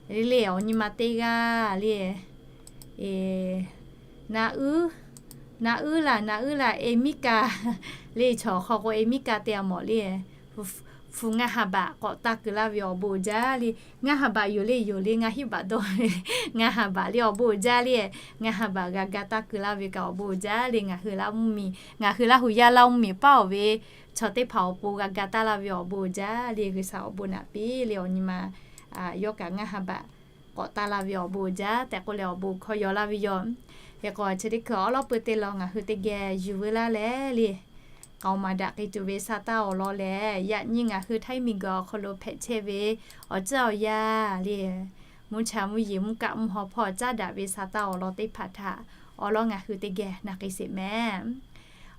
le, awˬ nyi ma teˇ g'aˇ le, na uˉ, na uˉ laˬ, na uˉ laˬ, Emica le, chaw hk'aw k'o Emica te a mawˬ le. Hpu ngaˇ ha baꞈ k'awꞈ taˇ keu laˇ ve awˬ bon uiˍ jaˇ le. Ngaˇ ha baꞈ yoˬ le, yoˬ le, ngaˇ hiˆ baꞈ dawˇ ve, ngaˇ ha baꞈ le awˬ bon uiˍ jaˇ le. Ngaˇ ha baꞈ g'a ga taˇ keu laˇ ve kaꞈ awˬ bon uiˍ jaˇ le. Ngaˬ hui Laˇ mvuhˇmiˬ, ngaˬ hui Laˇ hu yaˇ Laˇ mvuhˇmiˬ paˉ awˬ ve chaw teˇ hpaˍ awˬ pon g'a ga taˇ laˇ ve awˬ bon uiˍ jaˇ le. G'uiˬsha awˬ bon naꞈ piˇ le, awˬ nyi ma yawˇ kaꞈ ngaˇ ha baꞈ k'awꞈ taˇ laˇ ve awˬ bon uiˍ jaˇ tehꞈ k'oˆ leh awˬ bon hkawˇ yaw laˇ ve yoˬ. Hk'e k'o, chi teˇ hkui awˉ lawˉ peu teˇ law ngaˬ hui teˇ geh yuˬ veu laˇ leh le, k'aoˍ maˍ daꞈ k'ai tuˬ ve sa taˇ awˬ lawn lehˬ, yaꞈ nyi ngaˬ hui Htaiˇ miˬguiˬ awˬ hk'aw lo hpehꞈ chehˇ ve awˬ ceuˬ awˬ yanˇ le, mvuhˇ cha mvuhˇ yeˬ mvuhˇ kaˆ mvuhˇ haw hpawˇ caˉ daꞈ ve sa taˇ awˬ lawn teˇ hpaˍ htaꞈ awˬ lawn ngaˬ hui teˇ geh na k'ai sheˍ meh.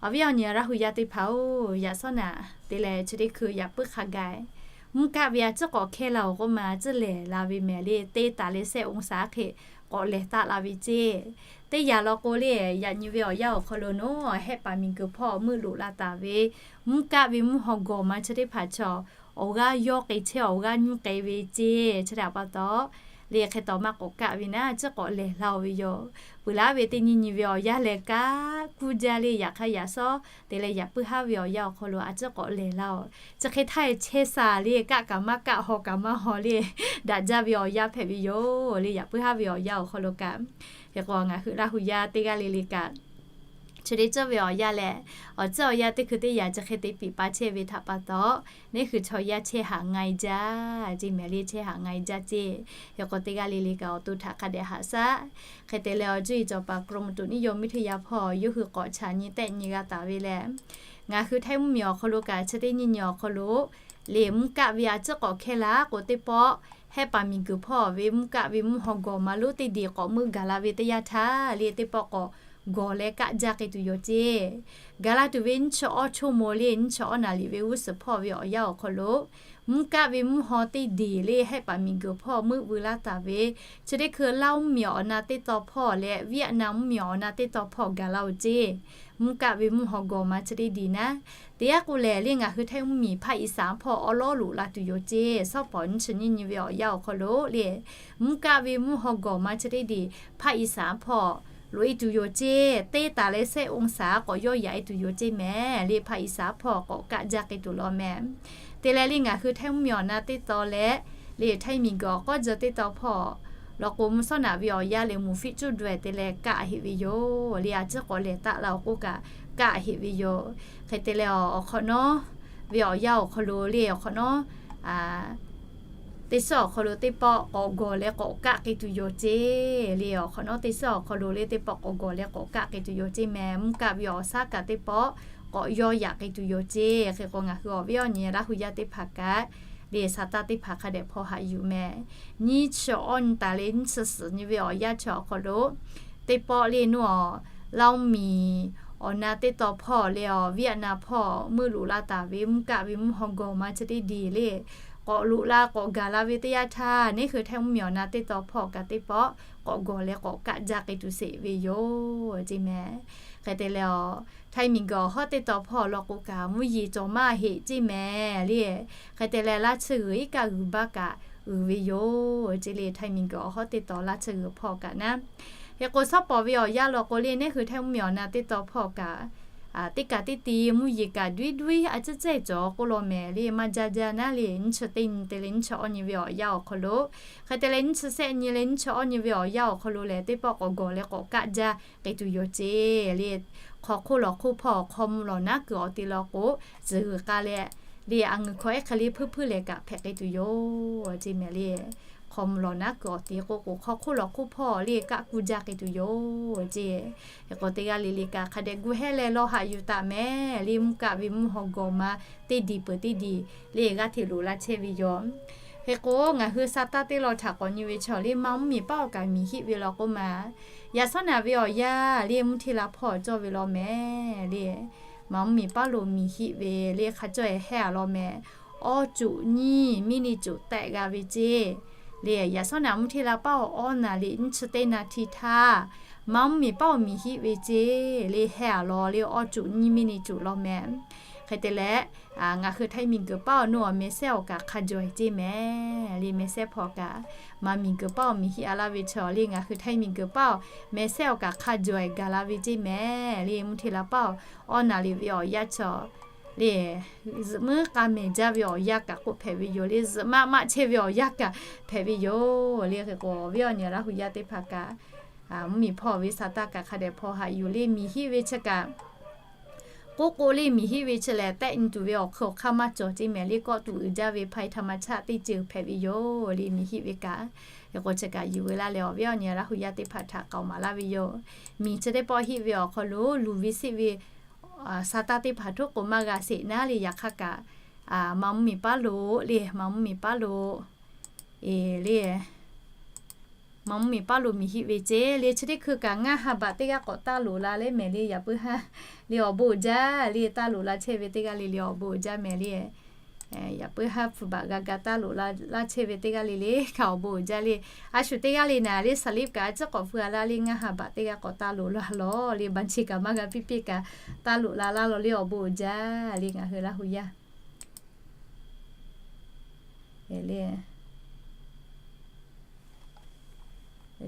Awˬ viˉ awˬ nyi Laˇ hu yaˇ teˇ hpaˍ-oˬ, yaꞈ sawˉ naꞈ te leh chi teˇ hkui yaꞈ puiˉ hk'a gaˬ mvuhˇ kaˆ ve a ciˉ k'awꞈ hkehˇ la awˬ k'oˆ ma, a ciˉ lehˬ la ve mehˍ le, teˇ taˍ leh sehˆ องศา hk'e k'awꞈ lehˬ taˆ la ve ceˇ. Teˇ yanˇ law k'o le, yaꞈ nyi ve awˬ yanˇ awˬ hk'aw lo naˉ hehˆ paˍ miˬguiˬ hpawˇ meuˆ loꞈ la taˍ ve mvuhˇ kaˆ ve mvuhˇ haw gawˬ ma chi teˇ hpaˍ chaw awˬ g'aˇ yawˇ k'ai chehˇ, awˬ g'aˇ nyiˇ k'ai ve ceˇ. Chi htaꞈ pa taw le, hk'e taw maˇ k'awꞈ kaˆ ve naˉ, a ciˉ k'awꞈ lehˬ la-oˬ ve yoˬ. Peuˬ laˉ ve teˇ nyi nyi ve awˬ yanˇ leh kaꞈ kuˇ jaˇ le, yaꞈ hk'aˇ yaꞈ sawˉ te leh yaꞈ puiˉ haˉ ve awˬ yanˇ awˬ hk'aw lo a ciˉ k'awꞈ lehˬ la-oˬ. Chi hk'e htaˇ chehˇ sha le, kaˆ kaꞈ maˇ kaˆ, haw kaꞈ maˇ haw le, daꞈ jaˇ ve awˬ yanˇ hpehꞈ ve yoˬ le, yaꞈ puiˉ haˉ ve awˬ yanˇ awˬ hk'aw lo kaꞈ. Hk'e k'o, ngaˬ hui Laˇ hu yaˇ teˇ g'aˇ le le kaꞈ, chi teˇ ceuˬ ve awˬ yanˇ leh awˬ ceuˬ awˬ yanˇ teˇ hkui teˇ yanˇ chi hk'e te piˍ pa chehˇ ve htaꞈ pa taw, neˇ hui chaw yaˇ chehˇ haꞈ nga e jaˇ, ceˇ mehˍ le, chehˇ haꞈ nga e jaˇ ceˇ. Hk'e k'o, teˇ g'aˇ le le kaꞈ awˬ to htaꞈ hk'a dehꞈ haꞈ shaˆ. Hk'e te leh, awˬ cuˇ yiˍ cawˬ paˍ กรมอุตุนิยมวิทยา hpawˇ yawˇ hui k'awꞈ chaꞈ nyi tehˆ nyi g'a taˍ ve leh, ngaˬ hui Htaiˇ mvuhˇmiˬ awˬ hk'aw lo kaꞈ chi teˇ nyi nyi awˬ hk'aw lo le, mvuhˇ kaˆ ve a ciˉ k'awꞈ hkehˇ la k'o, teˇ pawˆ hehˆ paˍ miˬguiˬ hpawˇ ve mvuhˇ kaˆ ve mvuhˇ haw gawˬ ma lonˉ teˇ diˬ k'awꞈ meuˆ gaˬ la ve teˇ yanˇ htaˇ le, teˇ pawˆ k'awꞈ gawˬ leh kaˆ jaˇ k'ai tuˬ yoˬ ceˇ. Gaˬ la tuˬ ve nyiˇ chi awˇ ชั่วโมง le, nyiˇ chi awˇ naˍ riˍ ve g'uˇ suhˍ hpawˇ ve awˬ yanˇ awˬ hk'aw lo mvuhˇ kaˆ ve mvuhˇ haw teˇ diˬ le, hehˆ paˍ miˬguiˬ hpawˇ meuˆ veu laˇ taˍ ve chi teˇ hkui Laˇ mvuhˇmiˬ awˬ na teˇ taw hpawˇ leh Vietnam mvuhˇmiˬ awˬ na teˇ taw hpawˇ gaˬ la-oˬ ceˇ. Mvuhˇ kaˆ ve mvuhˇ haw gawˬ ma chi teˇ diˬ naˉ, teˇ yanˇ k'o lehˬ le, ngaˬ hui Htaiˇ mvuhˇmiˬ ภาคอีสาน hpawˇ awˉ lawˉ loꞈ la tuˬ yoˬ ceˇ. Sawˉ pawˍ nyiˇ chi nyiˇ nyi ve awˬ yanˇ awˬ hk'aw lo le, mvuhˇ kaˆ ve mvuhˇ haw gawˬ ma chi teˇ diˬ ภาคอีสาน hpawˇ loꞈ e tuˬ yoˬ ceˇ. Teˇ taˍ leh sehˆ องศา k'awꞈ yawˇ yaꞈ e tuˬ yoˬ ceˇ mehˍ le, ภาคอีสาน hpawˇ k'awꞈ kaˆ jaˇ k'ai tuˬ law meh. Te leh le, ngaˬ hui Htaiˇ mvuhˇmiˬ awˬ na teˇ taw leh le, Htaiˇ miˬguiˬ awˬ k'awˇ jeu teˇ taw hpawˇ law k'o, mvuhˇ sawˉ naꞈ ve awˬ yanˇ leh mvuhˇ fiˆ cuˇ daweh te leh kaˆ heꞈ ve yoˬ le, a ciˉ k'awꞈ lehˬ taˆ la-oˬ k'oˆ kaꞈ kaˆ heꞈ ve yoˬ. Hk'e te leh, awˬ hk'awꞈ nawˉ ve awˬ yanˇ awˬ hk'aw lo le, awˬ hk'awꞈ nawˉ teˇ suhˉ awˬ hk'aw lo teˇ pawˆ k'awꞈ gawˬ leh k'awꞈ kaˆ k'ai tuˬ yoˬ ceˇ le. Awˬ hk'awꞈ nawˉ teˇ suhˉ awˬ hk'aw lo le teˇ pawˆ k'awꞈ gawˬ leh k'awꞈ kaˆ k'ai tuˬ yoˬ ceˇ mehˍ. Mvuhˇ kaˆ ve awˬ shaˉ kaꞈ teˇ pawˆ k'awꞈ yawˇ yaꞈ k'ai tuˬ yoˬ ceˇ. Hk'e k'o ngaˬ hui awˬ viˉ awˬ nyi Laˇ hu yaˇ teˇ hpaˍ kaꞈ le, sa taˇ teˇ hpaˍ hk'a dehꞈ hpaw haꞈ yuˬ mehˍ. Nyiˇ chi awˇ nyi taˍ leh nyiˇ chi suhˍ nyi ve awˬ yanˇ chi awˬ hk'aw lo teˇ pawˆ le nuˇ awˬ, Laˇ oˇ miˬ awˬ na teˇ taw hpawˇ le awˬ viˉ aꞈ na hpawˇ meuˇ loꞈ la taˍ ve mvuhˇ kaˆ ve mvuhˇ haw gawˬ ma chi teˇ diˬ le, k'awꞈ loꞈ la k'awꞈ gaˬ la ve teˇ yanˇ htaˇ, neˉ hui Htaiˇ mvuhˇ miˬ awˬ na teˇ taw hpawˇ kaꞈ teˇ pawˆ k'awꞈ gawˬ leh k'awꞈ kaˆ jaˇ k'ai tuˬ sheˍ ve yoˬ ceˇ mehˍ. Hk'e te leh awˬ, Htaiˇ miˬ guiˬ awˬ hawˉ teˇ taw hpawˇ law k'o kaꞈ mvuhˇ yeˬ cawˬ maˇ heˆ ceˇ mehˍ le. Hk'e te leh laˇ tsuhˇ g'uiˬ iˉ kaˆ g'uiˬ baˆ kaꞈ uiˍ ve yoˬ ceˇ le. Htaiˇ miˬ guiˬ awˬ hawˉ teˇ taw laˇ tsuhˇ g'uiˬ hpawˇ kaꞈ naˉ. Hk'e k'o, shawˉ pawˍ ve awˬ yanˇ law k'o le, neˉ hui Htaiˇ mvuhˇ miˬ awˬ na teˇ taw hpawˇ kaꞈ teˇ kaꞈ teˇ ti mvuhˇ yeˬ kaꞈ duiˉ duiˉ a ciˉ cehˇ cawˬ k'oˆ law mehˍ le, maˇ jaˇ jaˇ naˉ le, nyiˇ chi teˇ nyi te leh nyiˇ chi awˇ nyi ve awˬ yanˇ awˬ hk'aw lo, hk'e te leh nyiˇ chi sehˆ nyi leh nyiˇ chi awˇ nyi ve awˬ yanˇ awˬ hk'aw lo lehˬ, teˇ pawˆ k'awꞈ gawˬ leh k'awꞈ kaˆ jaˇ k'ai tuˬ yoˬ ceˇ le. Hk'aw hk'oˆ lawˬ hk'oˆ hpawˇ hk'aw mvuh lawˬ naˉ kuiˬ awˬ te law k'o, tcuhˬ g'uiˬ k'a leh le, a ngeuˬ hkawˇ ehˉ hk'e le hpuiˇ hpuiˇ lehˬ kaꞈ hpehꞈ k'ai tuˬ yoˬ ceˇ mehˍ le. Hk'aw mvuh lawˬ naˉ kuiˬ awˬ te k'o k'o, hk'aw hk'oˆ lawˬ hk'oˆ hpawˇ le kaˆ kuˇ jaˇ k'ai tuˬ yoˬ ceˇ. Hk'e k'o, teˇ g'aˇ le le kaꞈ hk'a dehꞈ gu hehˉ leh lawˇ haꞈ yuˬ taˍ mehˍ le. Mvuhˇ kaˆ ve mvuhˇ haw gawˬ ma teˇ diˬ peuˬ teˇ diˬ le g'aˇ hteꞈ loꞈ la chehˇ ve yoˬ. Hk'e k'o, ngaˬ hui sa taˇ teˇ law htaꞈ k'awꞈ nyi ve chaw le, Manˇ mvuhˇ miˬ paˉ awˬ kaꞈ miˬ hiˆ ve law k'oˆ ma, yaꞈ shawˉ naꞈ ve awˬ yanˇ le mvuhˇ hteˇ la hpawˇ cawˇ ve law mehˍ le. Manˇ mvuhˇ miˬ paˉ lo miˬ hiˆ ve le hk'a cawˇ e hehˉ a law mehˍ. Awˇ cuꞈ nyiˇ minute cuꞈ tehꞈ g'a ve ceˇ le. Yaꞈ shawˉ naꞈ mvuhˇ hteˇ la paˉ awˬ awˇ naˍ riˍ nyiˇ chi teˇ naˍ htiˇ htaˇ, Manˇ mvuhˇ miˬ paˉ awˬ miˬ hiˆ ve ceˇ le hehˉ a law le awˇ cuꞈ nyiˇ minute cuꞈ law mehˍ. Hk'e te leh, ngaˬ hui Htaiˇ miˬ guiˬ paˉ awˬ nuˇ awˬ meh sehˉ awˬ kaꞈ hk'a jawˬ e ceˇ mehˍ le. Meh sehˉ hpawˇ kaꞈ, Manˇ miˬ guiˬ paˉ awˬ miˬ hiˆ a laˇ ve chaw le ngaˬ hui Htaiˇ miˬ guiˬ paˉ awˬ meh sehˉ awˬ kaꞈ hk'a jawˬ e gaˬ la ve ceˇ mehˍ le. Mvuhˇ hteˇ la paˉ awˬ awˇ naˍ riˍ ve awˬ yanˇ chaw le, zuhꞈ muiˉ k'a mehˍ jaˇ ve awˬ yanˇ kaꞈ k'oˆ hpehꞈ ve yoˬ le. Zuhꞈ maˆ maˆ chehˇ ve awˬ yanˇ kaꞈ hpehꞈ ve yoˬ le. Hk'e k'o, awˬ viˉ awˬ nyi Laˇ hu yaˇ teˇ hpaˍ kaꞈ, mvuhˇ miˬ hpawˇ ve sa taˇ kaꞈ hk'a dehꞈ hpaw haꞈ yuˬ le. Miˬ hiˆ ve chi kaꞈ k'oˆ k'o le, miˬ hiˆ ve chi lehˬ tehˆ nyi tuˬ ve awˬ hk'eun awˬ hk'aˇ maˇ cawˬ ceˇ mehˍ le. Kawˆ tuˬ uiˍ jaˇ ve hpaˇ e htaꞈ ma chaˆ teˇ ceuˬ hpehꞈ ve yoˬ le. Miˬ hiˆ ve kaꞈ, hk'e k'o chi kaꞈ yuˬ ve laˇ leh awˬ viˉ awˬ nyi Laˇ hu yaˇ teˇ hpaˍ htaꞈ k'aoˍ maˍ laˇ ve yoˬ. Miˬ chi teˇ pawˆ hiˆ ve awˬ hk'aw lo luˬ ve siˆ ve sa taˇ teˇ hpaˍ htoˉ k'o maˇ g'a sheˍ naˉ le. Yaꞈ hk'aˇ kaꞈ, Manˇ mvuhˇ miˬ paˉ lo le, Manˇ mvuhˇ miˬ paˉ lo e le Manˇ mvuhˇ miˬ paˉ lo miˬ hiˆ ve ceˇ le. Chi teˇ hkui kaꞈ ngaˇ ha baꞈ teˇ g'aˇ k'awꞈ taˇ loꞈ la le mehˍ le. Yaꞈ puiˉ haˉ le awˬ bon uiˍ jaˇ le, taˇ loꞈ la chehˇ ve teˇ g'aˇ le le awˬ bon uiˍ jaˇ mehˍ le. Yaꞈ puiˉ haˉ hpu baꞈ g'a ga taˇ loꞈ la laˇ chehˇ ve teˇ g'aˇ le le kaꞈ awˬ bon uiˍ jaˇ le. A shu teˇ g'aˇ le naˍ le saˍ liˆ kaꞈ a ciˉ k'awꞈ feu a laˇ le ngaˇ ha baꞈ teˇ g'aˇ k'awꞈ taˇ loꞈ la lawˬ le. Baˬ chi kaꞈ maˇ g'a piˇ piˇ kaꞈ taˇ loꞈ la laˇ lawˬ le awˬ bon uiˍ jaˇ le. Ngaˬ hui Laˇ hu yaˇ le,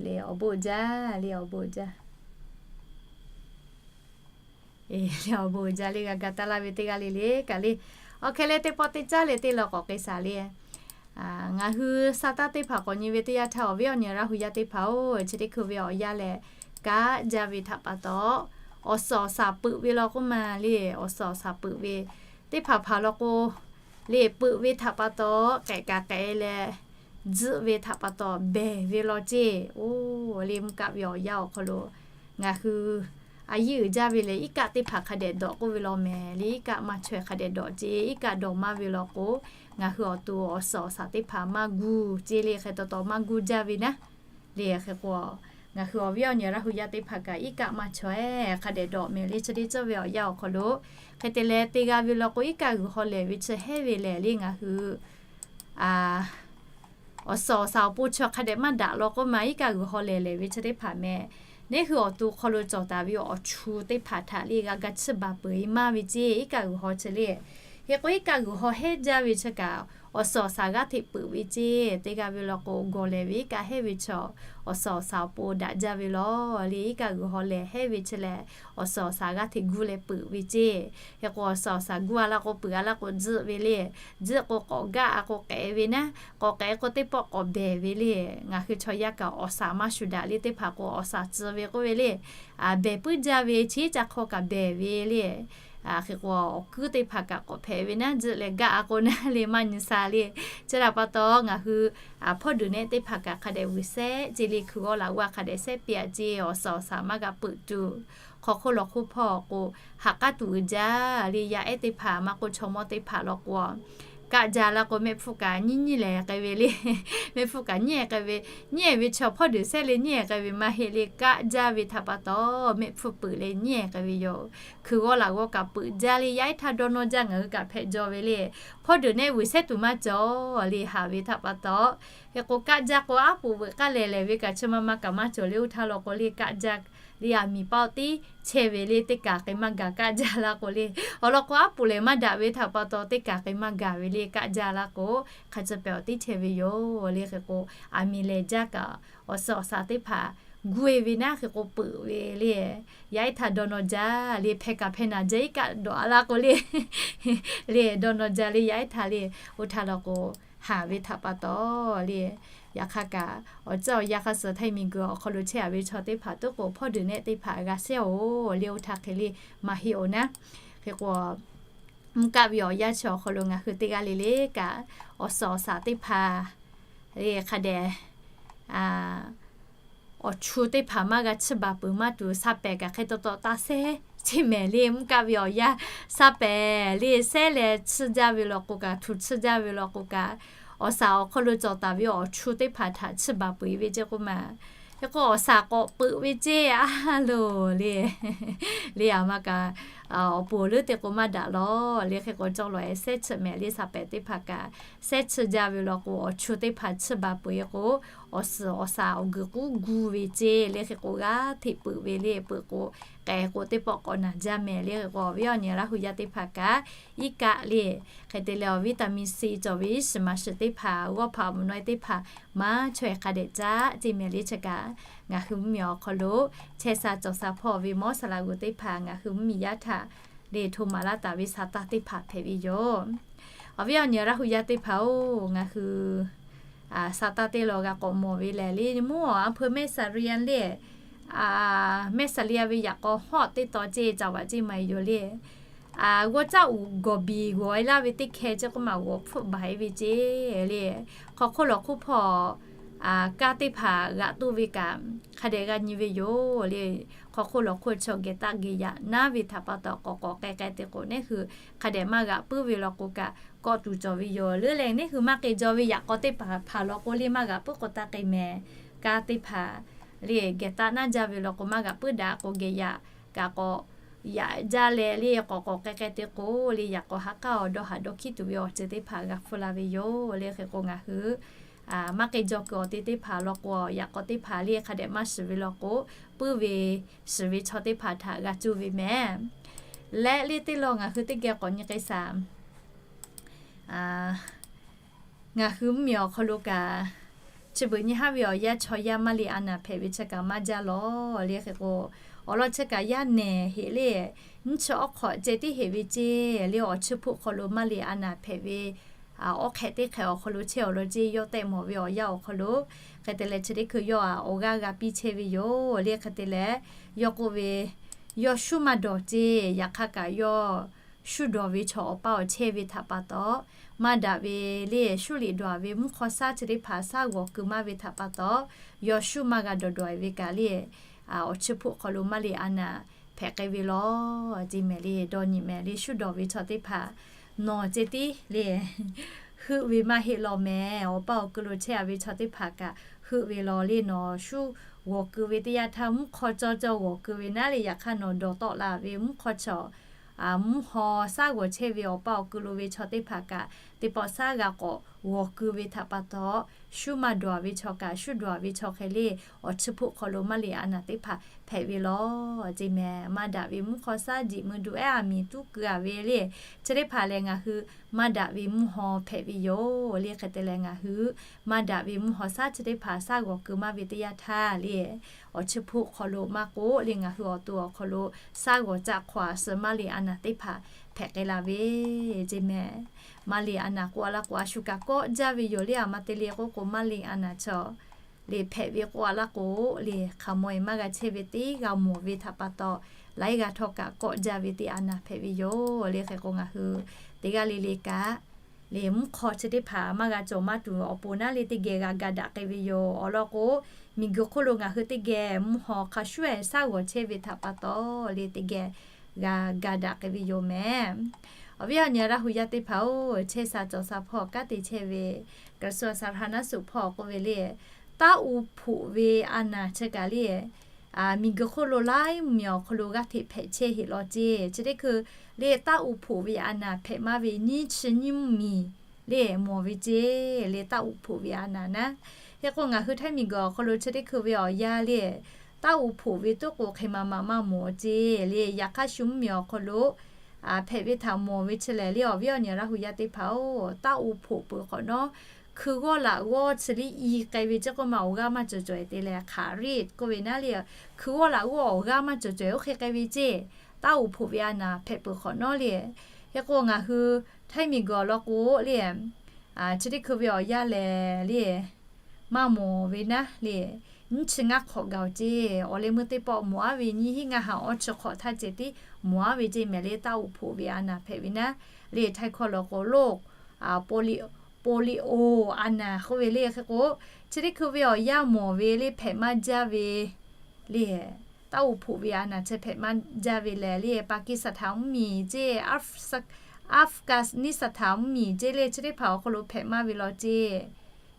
le awˬ bon uiˍ jaˇ le, awˬ bon uiˍ jaˇ. Awˬ bon uiˍ jaˇ le g'a ga taˇ laˇ ve teˇ g'aˇ le le kaꞈ le. Awˬ hk'e leh teˇ pawˆ teˇ caˉ leh teˇ law k'awꞈ k'ai shaˍ le. Ngaˬ hui sa taˇ teˇ hpaˍ k'awꞈ nyi ve teˇ yanˇ htaˇ awˬ viˉ awˬ nyi Laˇ hu yaˇ teˇ hpaˍ-oˬ, chi teˇ hkui ve awˬ yanˇ lehˬ kaˆ jaˇ ve htaꞈ pa taw, awˬ suhˍ awˬ shaˍ peuꞈ ve law k'oˆ ma le. Awˬ suhˍ awˬ shaˍ peuꞈ ve teˇ hpaˍ hpaˍ law k'o le, peuꞈ ve htaꞈ pa taw k'ehꞈ kaꞈ k'ehꞈ leh, tzuhˆ ve htaꞈ pa taw behˬ ve law ceˇ. Oˇ le mvuhˇ kaˆ ve awˬ yanˇ awˬ hk'aw lo ngaˬ hui a yiˉ uiˍ jaˇ ve lehˬ, iˉ kaˆ teˇ hpaˍ hk'a dehꞈ dawꞈ k'oˆ ve law mehˍ le. Iˉ kaˆ maˇ chaweh hk'a dehꞈ dawꞈ ceˇ. Iˉ kaˆ dawˬ maˇ ve law k'o, ngaˬ hui awˬ to awˬ suhˍ awˬ shaˍ teˇ hpaˍ maˇ gu ceˇ le. Hk'e taw taw maˇ gu jaˇ ve naˉ le. Hk'e k'o, ngaˬ hui awˬ viˉ awˬ nyi Laˇ hu yaˇ teˇ hpaˍ kaꞈ iˉ kaˆ maˇ chaweh hk'a dehꞈ dawꞈ mehˍ le. Chi teˇ cawˇ ve awˬ yanˇ awˬ hk'aw lo, hk'e te leh te g'a ve law k'o, iˉ kaˆ g'uiˬ haw lehˬ ve chi hehˉ ve lehˬ le ngaˬ hui awˬ suhˍ awˬ shaˍ awˬ pon chi hk'a dehꞈ maˇ daꞈ law k'oˆ ma, iˉ kaˆ g'uiˬ haw lehˬ lehˬ ve chi teˇ hpaˍ mehˍ. Neˉ hui awˬ to hk'aw lo cawˬ taˍ ve awˬ chu teˇ hpaˍ htaꞈ le g'a ga chiˇ baˬ peuˬ e maˇ ve ceˇ. Iˉ kaˆ g'uiˬ haw chi le, hk'e k'o iˉ kaˆ g'uiˬ haw hehˉ jaˇ ve chi kaꞈ, awˬ suhˍ awˬ shaˍ g'aˇ hteꞈ peuꞈ ve ceˇ. Te g'a ve law k'o, gawˬ lehˬ ve iˉ kaˆ hehˉ ve chaw, awˬ suhˍ awˬ shaˍ awˬ pon daꞈ jaˇ ve law le. Iˉ kaˆ g'uiˬ haw lehˬ hehˉ ve chi lehˬ, awˬ suhˍ awˬ shaˍ g'aˇ hteꞈ gu leh peuꞈ ve ceˇ. Hk'e k'o, awˬ suhˍ awˬ shaˍ gu a laˇ k'o, peuꞈ a laˇ k'o, tzuhˆ ve le. Tzuhˆ k'o, k'awꞈ gaˆ a k'o k'ehꞈ ve naˉ, k'awꞈ k'ehꞈ k'o, teˇ pawˆ k'awꞈ behˬ ve le. Ngaˬ hui chaw yaˇ kaꞈ awˬ shaˍ maˇ shuˍ daꞈ le teˇ hpaˍ k'o, awˬ shaˍ tcuh ve k'oˆ ve le. Behˬ puiˉ jaˇ ve, chi ca hk'aw kaꞈ behˬ ve le. hk'e k'o awˬ kuiˉ teˇ hpaˍ kaꞈ k'awꞈ hpehꞈ ve naˉ, tzuhˆ leh gaˆ a k'o naˉ le maˇ nyi sha le. Chi htaꞈ pa taw ngaˬ hui hpawˇ deuˬ nehˆ teˇ hpaˍ kaꞈ hk'a dehꞈ vuiˬ shehˆ ce le, hkui g'awˇ laꞈ g'awˇ hk'a dehꞈ shehˆ piˇ a ce, awˬ suhˍ awˬ shaˍ maˇ g'a peuꞈ tuˬ, hk'aw hk'oˆ lawˬ hk'oˆ hpawˇ k'o, haꞈ k'aˉ tuˬ uiˍ jaˇ le. Yaˇ ehˉ teˇ hpaˍ maˇ k'oˆ, chaw mawˇ teˇ hpaˍ law k'o, kaˆ jaˇ laˇ k'o, mehˆ hpfuhˇ kaꞈ nyiˉ nyiˉ lehˬ k'ai ve le. Mehˆ hpfuhˇ kaꞈ nyiˉ k'ai ve, nyiˉ ve chi hpawˇ deuˬ shehˆ le nyiˉ k'ai ve maˇ heˆ le. Kaˆ jaˇ ve htaꞈ pa taw mehˆ hpfuhˇ peuˬ leh nyiˉ k'ai ve yoˬ. Hkui g'awˇ laꞈ g'awˇ kaꞈ peuˬ jaˇ le. Yaˇ ehˉ htaˇ dawˇ nawˇ jaˇ ngaˬ hui kaꞈ hpehꞈ jaw ve le. Hpawˇ deuˬ nehˆ vuiˬ shehˆ tuˬ maˇ cawˬ le, haꞈ ve htaꞈ pa taw. Hk'e k'o kaˆ jaˇ k'o aˉ poꞈ veuꞈ k'aˇ lehˬ lehˬ ve kaꞈ chi ma ma kaꞈ maˇ cawˬ le. Oˇ htaˇ law k'o le kaˆ jaˇ le, aˬ miˍ paˆ tiˉ chehˇ ve le, teˇ kaˬ k'ai maˇ gaˬ kaˆ jaˇ laˇ k'o le. Awˬ lawn k'o aˉ poꞈ lehˬ maˇ daꞈ ve htaꞈ pa taw teˇ kaˬ k'ai maˇ gaˬ ve le. Kaˆ jaˇ laˇ k'o hk'a chi pehꞈ awˬ tiˉ chehˇ ve yoˬ le. Hk'e k'o aˬ miˍ lehˬ jaˇ kaꞈ awˬ suhˍ awˬ shaˍ teˇ hpaˍ guˇ e ve naˉ, hk'e k'o peuˬ ve le. Yaˇ ehˉ htaˇ dawˇ nawˇ jaˇ le, hpeh kaꞈ hpeh naˬ jaˇ iˉ kaˆ dawꞈ a laˇ k'o le, le dawˇ nawˇ jaˇ le yaˇ ehˉ htaˇ le. Oˇ htaˇ law k'o haˍ ve htaꞈ pa taw le, yaꞈ hk'aˇ kaꞈ awˬ tcuhˇ awˬ yanˇ hk'a suh htaiˇ miˬ guiˬ awˬ hk'aw lo chehˇ a ve chaw teˇ hpaˍ tuˉ k'o hpawˇ deuˬ nehˆ teˇ hpaˍ g'a shehˇ oˬ le. Oˇ htaˇ hk'e le maˇ heˆ oˬ naˉ. Hk'e k'o mvuhˇ kaˆ ve awˬ yanˇ chi awˬ hk'aw lo ngaˬ hui teˇ g'aˇ le le kaꞈ awˬ suhˍ awˬ shaˍ teˇ hpaˍ le hk'a dehꞈ awˬ chu teˇ hpaˍ maˇ g'a chiˇ baˬ peuˬ maˇ tuˬ, sha pehˍ kaꞈ hk'e taw taw taˇ shehˉ ceˇ mehˍ le. Mvuhˇ kaˆ ve awˬ yanˇ sha pehˍ le shehˉ leh chiˇ jaˇ ve law k'o kaꞈ, htuꞈ chiˇ jaˇ ve law k'o kaꞈ, awˬ shaˍ awˬ hk'aw lo cawˬ taˍ ve awˬ chu teˇ hpaˍ htaꞈ chiˇ baˬ peuˬ e ve ceˇ k'oˆ ma. Hk'e k'o awˬ shaˍ k'awꞈ peuˬ ve ceˇ a loˬ le. Le aˬ ma kaꞈ awˬ pon leuˉ te k'o maˇ daꞈ lawˬ le. Hk'e k'o cawˇ lawˬ e shehˉ chiˇ mehˍ le, sha pehˍ teˇ hpaˍ kaꞈ shehˉ chiˇ jaˇ ve law k'o, awˬ chu teˇ hpaˍ chiˇ baˬ peuˬ e k'o, awˬ suhˍ awˬ shaˍ awˬ guiˬ k'oˆ gu ve ceˇ le. Hk'e k'o g'aˇ hteꞈ peuˬ ve le. Peuˬ k'o k'ehˬ k'o teˇ pawˆ k'awꞈ naˬ jaˇ mehˍ le. Hk'e k'o awˬ viˉ awˬ nyi Laˇ hu yaˇ teˇ hpaˍ kaꞈ iˉ kaˆ le, hk'e te leh awˬ vitamin C cawˬ ve iˉ shiˍ maˍ shiˍ teˇ hpaˍ, g'awˇ hpaꞈ awˬ moˍ nawˉ teˇ hpaˍ maˇ chaweh hk'a dehꞈ caˉ ceˇ mehˍ le. Chi kaꞈ ngaˬ hui mvuhˇmiˬ awˬ hk'aw lo chehˇ sha cawˬ sha hpawˇ ve mawˇ saˍ laꞈ g'uˬ teˇ hpaˍ ngaˬ hui mvuhˇmiˬ yaˇ htaꞈ le hto maˍ laˇ taˍ ve sa taˇ teˇ hpaˍ hpehꞈ ve yoˬ. Awˬ viˉ awˬ nyi Laˇ hu yaˇ teˇ hpaˍ-oˬ, ngaˬ hui sa taˇ teˇ law g'a k'awꞈ mawˬ ve lehˬ le, mvuhˇ awˬ a hpeu mehˆ saˍ riˇ a le, mehˆ saˍ riˇ a ve yaꞈ k'aw hawˆ teˇ taw ceˇ caˍ vaꞈ ceˇ ma yoˬ le. G'awˇ caˆ uꞈ gawˬ biˬ g'awˬ e laˇ ve teˇ hkeh ceˇ k'oˆ ma g'awˬ hpfuhˆ baˬ e ve ceˇ le. Hk'aw hk'oˆ lawˬ hk'oˆ hpawˇ kaˇ teˇ hpaˍ g'aꞈ toˇ ve kaꞈ hk'a dehꞈ g'a nyi ve yoˬ le. Hk'aw hk'oˆ lawˬ hk'oˆ chaw geh taˆ geh yaꞈ naˉ ve htaꞈ pa taw k'awꞈ k'awꞈ k'ai k'ai te k'o, neˇ hui hk'a dehꞈ maˇ g'aꞈ puiˉ ve law k'o kaꞈ kawˆ tuˬ cawˬ ve yoˬ. Leuˉ leh neˇ hui maˇ k'ai jaw ve yaꞈ k'aw teˇ hpaˍ hpaˍ law k'o le maˇ g'aꞈ puiˉ k'o taˇ k'ai mehˍ. Kaˇ teˇ hpaˍ le geh taˆ naˉ jaˇ ve law k'o maˇ g'aꞈ puiˉ daꞈ k'o geh yaꞈ kaꞈ k'awꞈ yaꞈ jaˇ leh le k'awꞈ k'awꞈ k'ai k'ai te k'o le yaꞈ k'aw ha k'aˉ awˬ dawˇ haꞈ dawˇ hkiˉ tuˬ ve awˬ ceuˬ teˇ hpaˍ g'a hpfuhˇ la ve yoˬ le. Hk'e k'o ngaˬ hui maˇ k'ai jaw kuiˬ awˬ te teˇ hpaˍ law k'o yaꞈ k'aw teˇ hpaˍ le hk'a dehꞈ maˇ shiˍ ve law k'o, puiˉ ve shiˍ ve chaw teˇ hpaˍ htaꞈ g'a cuˇ ve mehˍ. Leh le teˇ law ngaˬ hui teˇ geh k'awꞈ nyi k'ai shaˍ. Ngaˬ hui mvuhˇmiˬ awˬ hk'aw lo kaꞈ chi beuꞈ nyi haˉ ve awˬ yanˇ chaw yaˇ maˇ liꞈ a naˍ hpehꞈ ve chi kaꞈ maˇ jaˇ lawˬ le. Hk'e k'o awˬ lawn chi kaꞈ yaˇ nehˬ heꞈ le, nyiˇ chi awˉ hk'awꞈ ceh tiˉ heꞈ ve ceˇ le. Awˬ chi hpfuhˆ hk'aw lo maˇ liꞈ a naˍ hpehꞈ ve awˉ hk'ehꞈ teˇ hk'ehꞈ awˬ hk'aw lo chehˇ awˬ lawn ceˇ yawˇ tehˆ mawˬ ve awˬ yanˇ awˬ hk'aw lo hk'e te leh chi teˇ hkui yawˇ a awˬ g'aˇ g'a piˇ chehˇ ve yoˬ le. Hk'e te leh yawˇ k'oˆ ve, yawˇ shuˉ maˇ dawˬ ceˇ. Yaꞈ hk'aˇ kaꞈ yawˇ shuˉ dawˬ ve chaw awˬ paˇ awˬ chehˇ ve htaꞈ pa taw, maˇ daꞈ ve le shuˉ liꞈ dawˬ ve mvuhˇ hk'aw shaˉ chi teˇ hpaˍ shaˉ g'awˬ keu maˇ ve htaꞈ pa taw, yawˇ shuˉ maˇ g'a dawˬ dawˬ ve kaꞈ le awˬ chi hpfuhˆ hk'aw lo maˇ liꞈ a naˍ hpehꞈ k'ai ve lawˬ ceˇ mehˍ le. Dawˇ nyi mehˍ le shuˉ dawˬ ve chaw teˇ hpaˍ nawˬ ceh tiˉ le heuˆ ve maˇ heˆ law mehˍ. Awˬ paˇ awˬ keu lo chehˇ a ve chaw teˇ hpaˍ kaꞈ heuˆ ve law le. Nawˬ shuˉ g'awˬ keu ve teˇ yanˇ htaˇ mvuhˇ hk'aw cawˇ cawˇ g'awˬ keu ve naˉ le. Yaꞈ hk'aˇ nawˬ dawˬ tawˆ la ve mvuhˇ hk'aw chaw mvuhˇ haw shaˉ g'awˬ chehˇ ve awˬ paˇ awˬ keu lo ve chaw teˇ hpaˍ kaꞈ teˇ pawˆ shaˉ g'a k'awꞈ g'awˬ keu ve htaꞈ pa taw, shuˉ maˇ dawˬ ve chaw kaꞈ shuˉ dawˬ ve chaw hk'e le awˬ chi hpfuhˆ hk'aw lo maˇ liꞈ a naˍ teˇ hpaˍ hpehꞈ ve lawˬ ceˇ mehˍ. Maˇ daꞈ ve mvuhˇ hk'aw shaˉ jiꞈ mui duˬ ehˉ aˬ miˍ tuˉ keu a ve le chi teˇ hpaˍ lehˬ ngaˬ hui maˇ daꞈ ve mvuhˇ haw hpehꞈ ve yoˬ le. Hk'e te leh ngaˬ hui maˇ daꞈ ve mvuhˇ haw shaˉ chi teˇ hpaˍ shaˉ g'awˬ keu maˇ ve teˇ yanˇ htaˇ le awˬ chi hpfuhˆ hk'aw lo maˇ k'oˆ le ngaˬ hui awˬ to awˬ hk'aw lo shaˉ g'awˬ caˆ hk'aw a suh maˇ liꞈ a naˍ teˇ hpaˍ hpehꞈ k'ai la ve ceˇ mehˍ. Maˇ liꞈ a naˍ k'oˆ a laˇ k'o a shu kaꞈ kawˆ jaˇ ve yoˬ le. Aˬ ma te le k'oˆ k'o maˇ liꞈ a naˍ chaw le hpehꞈ ve k'oˆ a laˇ k'o le hk'aˬ mawˬ e maˇ g'a chehˇ ve teˇ g'a mawˬ ve htaꞈ pa taw laiˉ g'aˇ htawˇ kaꞈ kawˆ jaˇ ve teˇ a naˍ hpehꞈ ve yoˬ. Le hk'e k'o ngaˬ hui teˇ g'aˇ le le kaꞈ le mvuhˇ hk'aw chi teˇ hpaˍ maˇ g'a cawˬ maˇ tuˬ awˬ pon naˉ le teˇ geh g'a ga daꞈ k'ai ve yoˬ. Awˬ lawn k'o, miˬguiˬ hk'oˆ lo ngaˬ hui teˇ geh mvuhˇ haw hk'a shuˉ-ehˍ shaˉ g'awˬ chehˇ ve htaꞈ pa taw le teˇ geh g'a ga daꞈ k'ai ve yoˬ mehˍ. Awˬ viˉ awˬ nyi Laˇ hu yaˇ teˇ hpaˍ-oˬ, chehˇ sha cawˬ sha hpawˇ kanˉ te chehˇ ve กระทรวงสาธารณสุข hpawˇ k'oˆ ve le, taˇ u hpoꞈ ve a naˍ chi kaꞈ le miˬguiˬ hk'oˆ lo laiˉ mvuhˇmiˬ awˬ hk'aw lo g'aˇ hteꞈ hpehꞈ chehˇ heˆ law ceˇ. Chi teˇ hkui le taˇ u hpoꞈ ve a naˍ hpehꞈ maˇ ve nyiˇ chi nyiˇ mvuhˇmiˬ le mawˬ ve ceˇ. Le taˇ u hpoꞈ ve a naˍ naˉ, hk'e k'o ngaˬ hui Htaiˇ miˬguiˬ awˬ hk'aw lo chi teˇ hkui ve awˬ yanˇ le taˇ u hpoꞈ ve tuˉ k'o hk'e maˍ maˍ maˇ mawˬ ceˇ. Le yaꞈ hk'aˇ shu mvuhˇmiˬ awˬ hk'aw lo hpehꞈ ve htaꞈ mawˬ ve chi lehˬ le awˬ viˉ awˬ nyi Laˇ hu yaˇ teˇ hpaˍ-oˬ, taˇ u hpoꞈ peuˬ hk'awꞈ nawˉ hkui g'awˇ laꞈ g'awˇ chi liˇ i k'ai ve ceˇ k'oˆ ma awˬ g'aˇ maˇ cawˬ cawˬ-e te leh hk'aˬ riˆ k'oˆ ve naˉ le, hkui g'awˇ laꞈ g'awˇ awˬ g'aˇ maˇ cawˬ cawˬ-e oˇ hk'e k'ai ve ceˇ. Taˇ u hpoꞈ ve a naˍ hpehꞈ peuˬ hk'awꞈ nawˉ le. Hk'e k'o ngaˬ hui Htaiˇ miˬguiˬ awˬ lawn k'o le chi teˇ hkui ve awˬ yanˇ lehˬ le maˇ mawˬ ve naˉ le, nyiˇ chi ngaˇ hk'awꞈ gaˬ-oˬ ceˇ. Awˬ leh meuˇ teˇ pawˆ mawˬ aˉ ve nyiˇ hinˉ ngaˇ ha awˇ chi hk'awꞈ htaˇ ceh tiˉ mawˬ aˉ ve ceˇ mehˍ le taˇ u hpoꞈ ve a naˍ hpehꞈ ve naˉ le. Htaiˇ hkawˇ law k'o โรค polio a naˍ k'oˆ ve le. Hk'e k'o chi teˇ hkui ve awˬ yanˇ mawˬ ve le hpehꞈ maˇ jaˇ ve le, taˇ u hpoꞈ ve a naˍ chi hpehꞈ maˇ jaˇ ve lehˬ le Pakistan mvuhˇmiˬ ceˇ, Afghanistan mvuhˇmiˬ ceˇ le chi teˇ hpaˍ awˬ hk'aw lo hpehꞈ maˇ ve law ceˇ.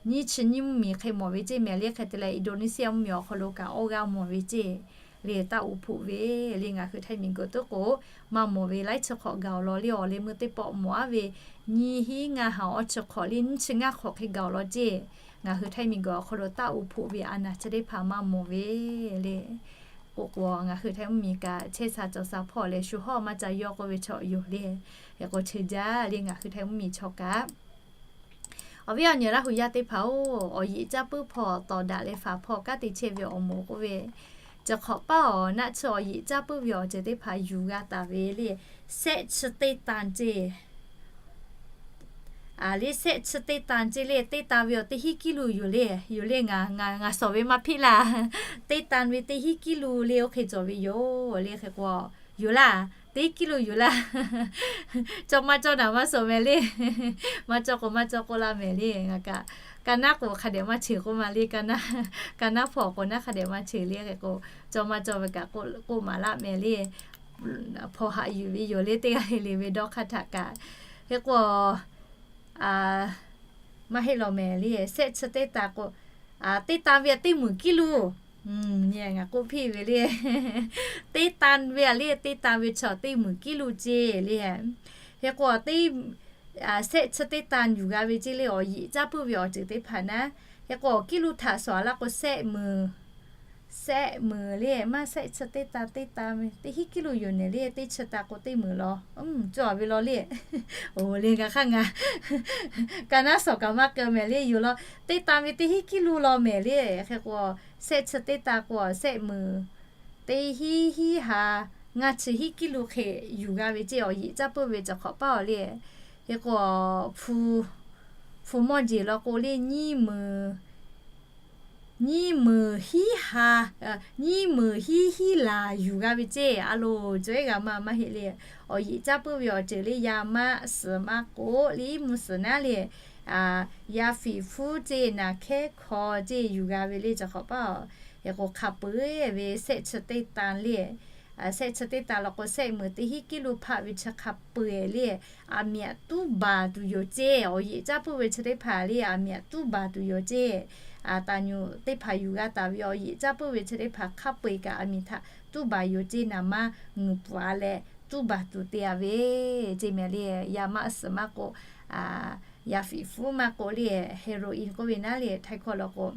Nyiˇ chi nyiˇ mvuhˇmiˬ hk'e mawˬ ve ceˇ mehˍ le. Hk'e te leh Indonesia mvuhˇmiˬ awˬ hk'aw lo kaꞈ awˇ g'aˇ mawˬ ve ceˇ. Le taˇ u hpoꞈ ve le ngaˬ hui Htaiˇ miˬguiˬ tuˉ k'o maˇ mawˬ ve laiˉ chi hk'awꞈ gaˬ-oˬ law le awˬ leh meuˇ teˇ pawˆ mawˬ aˉ ve nyiˇ hinˉ ngaˇ ha awˇ chi hk'awꞈ le nyiˇ chi ngaˇ hk'awꞈ hk'e gaˬ-oˬ law ceˇ. Ngaˬ hui Htaiˇ miˬguiˬ awˬ hk'aw lo taˇ u hpoꞈ ve a naˍ chi teˇ hpaˍ maˇ mawˬ ve le. K'o k'o ngaˬ hui Htaiˇ mvuhˇmiˬ kaꞈ chehˇ sha cawˬ sha hpawˇ leh shu hawˇ maˇ ca yawˇ k'oˆ ve chaw yoˬ le. Hk'e k'o chi jaˇ le ngaˬ hui Htaiˇ mvuhˇmiˬ chaw kaꞈ awˬ viˉ awˬ nyi Laˇ hu yaˇ teˇ hpaˍ-oˬ, awˬ yeꞈ caˇ puiˉ hpawˇ tawˍ daꞈ leh faˍ hpawˇ kanˉ te chehˇ ve awˬ moˍ k'oˆ ve, chi hk'awꞈ paˇ awˬ naˆ tsuhˇ awˬ yeꞈ caˇ puiˉ ve awˬ ceuˬ teˇ hpaˍ yuˬ g'a taˍ ve le, sehˆ chi teˇ tan ceˇ. Le sehˆ chi teˇ tan ceˇ le teˇ tan ve awˬ teˇ hinˉ kiˇ lu yoˬ le. Yoˬ le ngaˬ, ngaˬ sawˍ ve maˇ hpiˆ laˇ. Teˇ tan ve teˇ hinˉ kiˇ lu le oˇ hk'e cawˬ ve yoˬ le. Hk'e k'o yoˬ laˇ, teˇ hinˉ kiˇ lu yoˬ laˇ. Cawˬ maˇ cawˬ naˍ maˇ sawˍ mehˍ le. Maˇ cawˬ k'o maˇ cawˬ k'oˆ laˇ mehˍ le. Ngaˬ kaꞈ ka naˉ k'o hk'a dehꞈ maˇ cheˬ k'oˆ ma le. Ka naˉ hpawˇ k'o naˉ hk'a dehꞈ maˇ cheˬ le. Hk'e k'o cawˬ maˇ cawˬ ve kaꞈ k'oˆ maˍ laˇ mehˍ le. Hpawˇ haꞈ yuˬ ve yoˬ le teˇ g'aˇ le le ve dawˇ hk'aˇ htaꞈ kaꞈ. Hk'e k'o maˇ heˆ law mehˍ le, sehˆ chi teˇ tan k'o, teˇ tan ve teˇ muiˬ kiˇ lu. Ngaˬ k'oˆ hpiˇ ve le, teˇ tan ve le teˇ tan ve chaw teˇ muiˬ kiˇ lu ceˇ le. Hk'e k'o teˇ sehˆ chi teˇ tan yuˬ g'a ve ceˇ le awˬ yeꞈ caˇ puiˉ ve awˬ ceuˬ teˇ hpaˍ naˉ. Hk'e k'o kiˇ lu htaꞈ sawˍ a laˇ k'o sehˆ muiˬ, sehˆ muiˬ le maˇ sehˆ chi teˇ tan teˇ tan ve teˇ hinˉ kiˇ lu yoˬ nehˍ le teˇ chi tan k'o teˇ muiˬ law. Cawˬ ve law le. Oˬ le ngaˬ hk'aˇ ngaˬ ka naˉ sawˍ kaꞈ maˇ keu mehˍ le yoˬ law. Teˇ tan ve teˇ hinˉ kiˇ lu law mehˍ le. Hk'e k'o sehˆ chi teˇ tan k'o sehˆ muiˬ teˇ hinˉ hinˉ ha ngaˇ chi hinˉ kiˇ lu hk'e yuˬ g'a ve ceˇ awˬ yeꞈ caˇ puiˉ ve cawˬ hk'awꞈ paˇ awˬ le. Hk'e k'o hpu mawˇ jeˬ law k'o le nyiˇ muiˬ nyiˇ muiˬ hiˉ ha, nyiˇ muiˬ hiˉ hiˉ laˬ yuˬ g'a ve ceˇ. A loˍ cawˬ ehˉ g'a maˇ maˇ heˆ le. Awˬ yeꞈ caˇ puiˉ ve awˬ ceuˬ le yaˇ maˆ suhˍ maˇ k'oˆ le mvuhˇ suhˍ naˉ le, yaˇ fiˍ hpfuhˇ ceˇ naˍ hkehˉ hkaw ceˇ yuˬ g'a ve le cawˬ hk'awꞈ paˇ. Hk'e k'o hk'a peu-eˬ ve sehˆ chi teˇ tan le, sehˆ chi teˇ tan law k'o sehˆ muiˬ teˇ hinˉ kiˇ lu hpaˆ ve chi hk'a peu-eˬ le, aˬ miꞈ tuˉ baˬ tuˬ yoˬ ceˇ. Awˬ yeꞈ caˇ puiˉ ve chi teˇ hpaˍ le aˬ miꞈ tuˉ baˬ tuˬ yoˬ ceˇ. Taˍ nyuꞈ teˇ hpaˍ yuˬ g'a taˍ ve awˬ yeꞈ caˇ puiˉ ve chi teˇ hpaˍ hk'a peu-eˬ kaꞈ aˬ miꞈ htaꞈ tuˉ baˬ yoˬ ceˇ. Naˍ maˇ ngeuˍ pfuhˍ a leh tuˉ baˬ tuˬ te a ve ceˇ mehˍ le. Yaˇ maˆ suhˍ maˇ k'oˆ, yaˇ fiˍ hpfuhˇ maˇ k'oˆ le, heroin k'oˆ ve naˉ le Htaiˇ hkawˇ law k'o,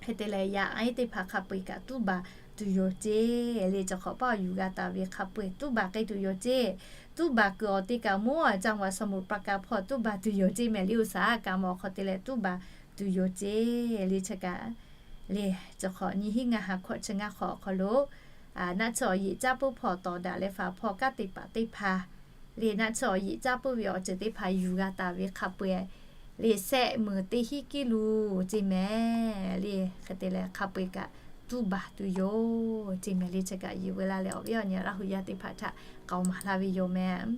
hk'e te leh yaˇ aˉ teˇ hpaˍ hk'a peu-eˬ kaꞈ tuˉ baˬ tuˬ yoˬ ceˇ le. Cawˬ hk'awꞈ paˇ yuˬ g'a taˍ ve hk'a peu-eˬ tuˉ baˬ k'ai tuˬ yoˬ ceˇ. Tuˉ baˬ kuiˬ awˬ te kaꞈ moˉ a caˇ vaꞈ saˍ muˍ paˍ kaˍ hpawˇ tuˉ baˬ tuˬ yoˬ ceˇ mehˍ le. Uˬ saˍ kaꞈ mawˬ hk'aw te leh tuˉ baˬ tuˬ yoˬ ceˇ le. Chi kaꞈ le cawˬ hk'awꞈ nyiˇ hinˉ ngaˇ ha hkawꞈ chi ngaˇ hk'awꞈ awˬ hk'aw lo naˆ tsuhˇ awˬ yeꞈ caˇ puiˉ hpawˇ tawˍ daꞈ leh faˍ hpawˇ kanˉ te paˍ teˇ hpaˍ le naˆ tsuhˇ awˬ yeꞈ caˇ puiˉ ve awˬ ceuˬ teˇ hpaˍ yuˬ g'a taˍ ve hk'a peu-eˬ le sehˆ muiˬ teˇ hinˉ kiˇ lu ceˇ mehˍ le. Hk'e te leh hk'a peu-eˬ kaꞈ tuˇ baˬ tuˬ yoˬ ce mehˍ le. Chi kaꞈ yehˬ veu la leh awˬ viˉ awˬ nyi Laˇ hu yaˇ teˇ hpaˍ htaꞈ k'aoˍ maˍ laˇ ve yoˬ mehˍ.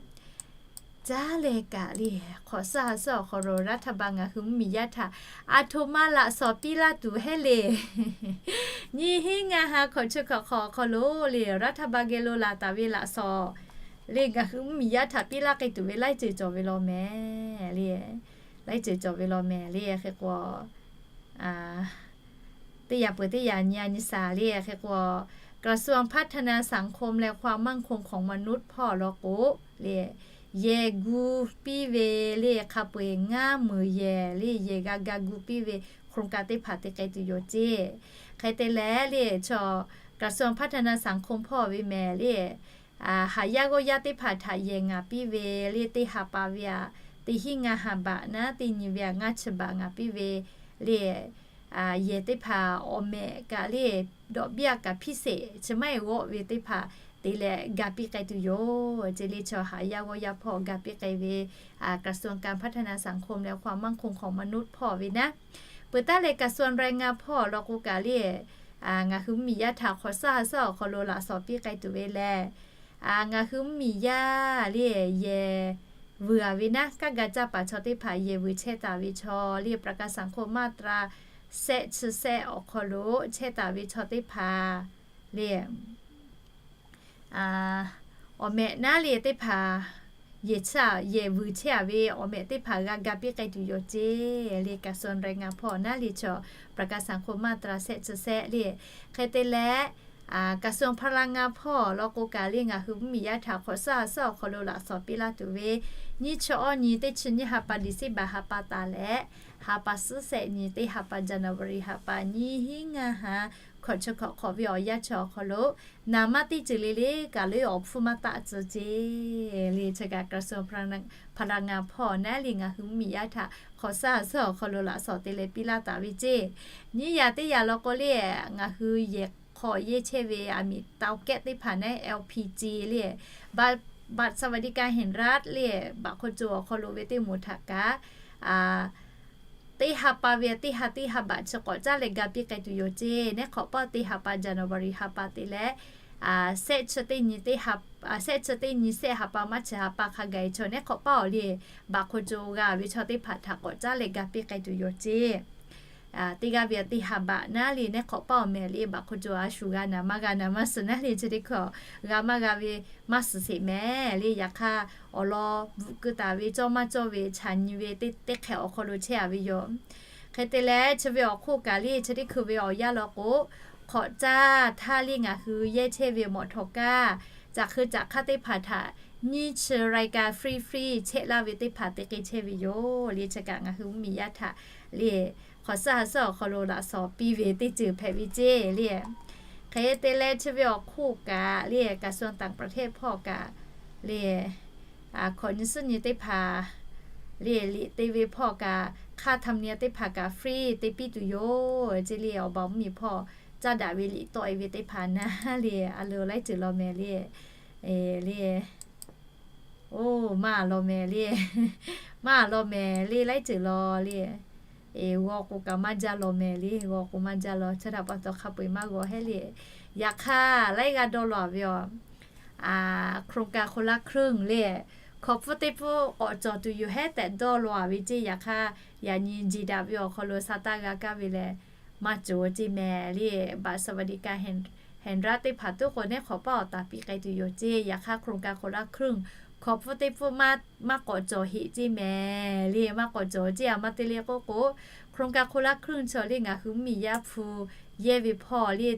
Caˇ leh kaꞈ le, hk'awꞈ suhˉ ha suhˉ awˬ hk'aw lo รัฐบาล ngaˬ hui mvuhˇ miˬ yaˇ htaꞈ aˬ htoꞈ ma laꞈ shawˍ piˇ laˇ tuˬ heˆ le. Nyiˇ hinˉ ngaˇ ha hkawꞈ chi hkawꞈ hk'aw awˬ hk'aw lo le, รัฐบาล geh lo laˬ taˍ ve laꞈ shawˍ le, ngaˬ hui mvuhˇ miˬ yaˇ htaꞈ piˇ laˇ k'ai tuˬ ve laiˉ ceuˬ cawˬ ve law mehˍ le. Laiˉ ceuˬ cawˬ ve law mehˍ le. Hk'e k'o, teˇ yaꞈ peuˬ teˇ yaꞈ nyi a nyi shaˍ le. Hk'e k'o, กระทรวงพัฒนาสังคมและความมั่นคงของมนุษย์ hpawˇ law k'o le, yehˬ gu piˇ ve le, hk'a peu-eˬ ngaˇ meunˍ yehˬ le, yehˬ g'a ga gu piˇ ve โครงการ teˇ hpaˍ te k'ai tuˬ yoˬ ce. Hk'e te leh le, chaw กระทรวงพัฒนาสังคม hpawˇ ve mehˍ le, haˍ yaˇ g'awˇ yaˇ teˇ hpaˍ htaꞈ yehˬ ngaˍ piˇ ve le, teˇ ha pa ve aꞈ teˇ hinˉ ngaˇ ha baꞈ naˉ, teˇ nyi ve aꞈ ngaˇ chi baꞈ ngaˍ piˇ ve le, yehˬ teˇ hpaˍ awˬ mehꞈ kaꞈ le, dawꞈ biˇ aꞈ kaꞈ พิเศษ chi maˇ heˆ g'awˆ ve teˇ hpaˍ te leh ga piˇ k'ai tuˬ yoˬ ce le. Chaw haˍ yaˇ g'awˇ yaˇ hpawˇ ga piˇ k'ai ve, กระทรวงการพัฒนาสังคมและความมั่นคงของมนุษย์ hpawˇ ve naˉ. Peuˬ taˉ leh กระทรวงแรงงาน hpawˇ law k'o kaꞈ le, ngaˬ hui mvuhˇ miˬ yaˇ htaꞈ hk'awꞈ suhˉ ha suhˉ awˬ hk'aw lo laꞈ shawˍ piˇ k'ai tuˬ ve lehˬ, ngaˬ hui mvuhˇ miˬ yaˇ le, yehˬ vuiˬ a ve naˉ, kaˇ ga caˇ paˍ chaw teˇ hpaˍ yehˬ vuiˬ chehˇ taˍ ve chaw le, ประกันสังคม มาตรา sehˆ chi sehˆ awˬ hk'aw lo chehˇ taˍ ve chaw teˇ hpaˍ le, awˬ mehꞈ naˉ le teˇ hpaˍ yehˬ vuiˬ chehˇ a ve awˬ mehꞈ teˇ hpaˍ g'a ga piˇ k'ai tuˬ yoˬ ce le. กระทรวงแรงงาน hpawˇ naˉ le chaw ประกันสังคม มาตรา sehˆ chi sehˆ le. Hk'e te leh, กระทรวงพลังงาน hpawˇ law k'o kaꞈ le, ngaˬ hui mvuhˇ miˬ yaˇ htaꞈ hk'awꞈ suhˉ ha suhˉ awˬ hk'aw lo laꞈ shawˍ piˇ laˇ tuˬ ve, nyiˇ chi awˇ nyi teˇ chi nyiˇ ha pa December ha pa taˍ leh, ha pa suhˉ sehˆ nyi teˇ ha pa January ha pa nyiˇ hinˉ ngaˇ ha hkawꞈ chi hkawꞈ hk'awꞈ ve awˬ yanˇ chi awˬ hk'aw lo, naˍ manˇ teˇ ceuˬ le le kaꞈ leuˉ awˬ hpfuhˇ maˇ taˆ tcuh ce le. Chi kaꞈ กระทรวงพลังงาน hpawˇ naˉ le ngaˬ hui mvuhˇ miˬ yaˇ htaꞈ hk'awꞈ suhˉ ha suhˉ awˬ hk'aw lo laꞈ shawˍ te leh piˇ laˇ taˍ ve ce. Nyiˇ yaꞈ teˇ yaꞈ law k'o le, ngaˬ hui yehˬ hk'awꞈ yehˇ chehˇ ve aˬ miˍ tawˇ kehˆ teˇ hpaˍ naˉ L P G le,บัตรสวัสดิการแห่งรัฐ le, baꞈ hk'aw co awˬ hk'aw lo ve teˇ moˍ htaꞈ kaꞈ teˇ ha pa ve teˇ ha teˇ ha baꞈ chi k'awꞈ caˉ leh ga piˇ k'ai tuˬ yoˬ ce. Neˉ hk'awꞈ paˇ teˇ ha pa January ha pa te leh, sehˆ chi teˇ nyi teˇ ha, sehˆ chi teˇ nyi sehˆ ha pa March ha pa hk'a gaˬ e chaw neˉ hk'awꞈ paˇ awˬ le, baꞈ hk'aw co g'a ve chaw teˇ hpaˍ htaꞈ k'awꞈ caˉ leh ga piˇ k'ai tuˬ yoˬ ce. Teˇ g'aˇ ve teˇ ha baꞈ naˉ le neˉ hk'awꞈ paˇ awˬ mehˍ le, baꞈ hk'aw co a shu g'a naˍ maˇ g'a naˍ maˇ suhˍ naˉ le, chi teˇ hkawˇ g'a maˇ g'a ve maˇ suhˍ sheˍ mehˍ le. Yaꞈ hk'aˇ, awˬ lawn bvuhꞈ keu taˍ ve cawˇ maˇ cawˇ ve chaꞈ nyi ve teˇ hk'ehꞈ awˬ hk'aw lo chehˇ a ve yoˬ. Hk'e te leh, chi ve awˬ hk'oˆ kaꞈ le, chi teˇ hkui ve awˬ yanˇ law k'o, hk'awꞈ caˇ htaˇ le ngaˬ hui yehˇ chehˇ ve mawꞈ htawꞈ kaˇ, caꞈ hk'eu caꞈ hk'aˇ teˇ hpaˍ htaꞈ nyiˇ chi รายการ free free chehˇ laˇ ve teˇ hpaˍ te k'ai chehˇ ve yoˬ le. Chi kaꞈ ngaˬ hui mvuhˇ miˬ yaˇ htaꞈ le, hk'awꞈ suhˉ ha suhˉ awˬ hk'aw lo laꞈ shawˍ piˇ ve teˇ ceuˬ hpehꞈ ve ce le. Hk'e te leh, chi ve awˬ hk'oˆ kaꞈ le, กระทรวงต่างประเทศ hpawˇ kaꞈ le, hkawꞈ nyi suhˉ nyi teˇ hpaˍ le, liꞈ te ve hpawˇ kaꞈ, hk'aˇ ธรรมเนียม teˇ hpaˍ kaꞈ free te piˇ tuˬ yoˬ ce le. Awˬ baˬ mvuhˇ miˬ hpawˇ caˇ daꞈ ve liꞈ tawˆ e ve teˇ hpaˍ naˉ le, a lo laiˉ ceuˬ law mehˍ le, le, oˇ maˇ law mehˍ le, maˇ law mehˍ le, laiˉ ceuˬ law le. G'aw k'o kaꞈ maˇ jaˇ law mehˍ le, g'aw k'o maˇ jaˇ law, chi htaꞈ pa taw hk'a peu-eˬ maˇ g'aw heˆ le. Yaꞈ hk'aˇ, laiˉ g'aˇ dawˇ law a ve aˬ, โครงการคนละครึ่ง le, hkawꞈ hpfuhˇ teˇ hpfuhˇ k'awꞈ cawˬ tuˬ yoˬ hehˉ tehꞈ dawˇ law a ve ce. Yaꞈ hk'aˇ, yaꞈ nyi jeˬ daꞈ ve awˬ hk'aw lo sa taˇ g'a kaˇ ve leh, maˇ cawˬ ce mehˍ le. บัตรสวัสดิการแห่งรัฐ teˇ hpaˍ tuˉ k'o neˉ hk'awꞈ paˇ awˬ taˍ piˇ k'ai tuˬ yoˬ ce. Yaꞈ hk'aˇ, โครงการคนละครึ่ง hkawꞈ hpfuhˇ teˇ hpfuhˇ maˇ k'awꞈ cawˬ heˆ ce mehˍ le, maˇ k'awꞈ cawˬ ce a. Maˇ te le k'oˆ k'o, โครงการคนละครึ่ง chaw le ngaˬ hui mvuhˇ miˬ yaˇ hpu yehˇ ve hpawˇ le,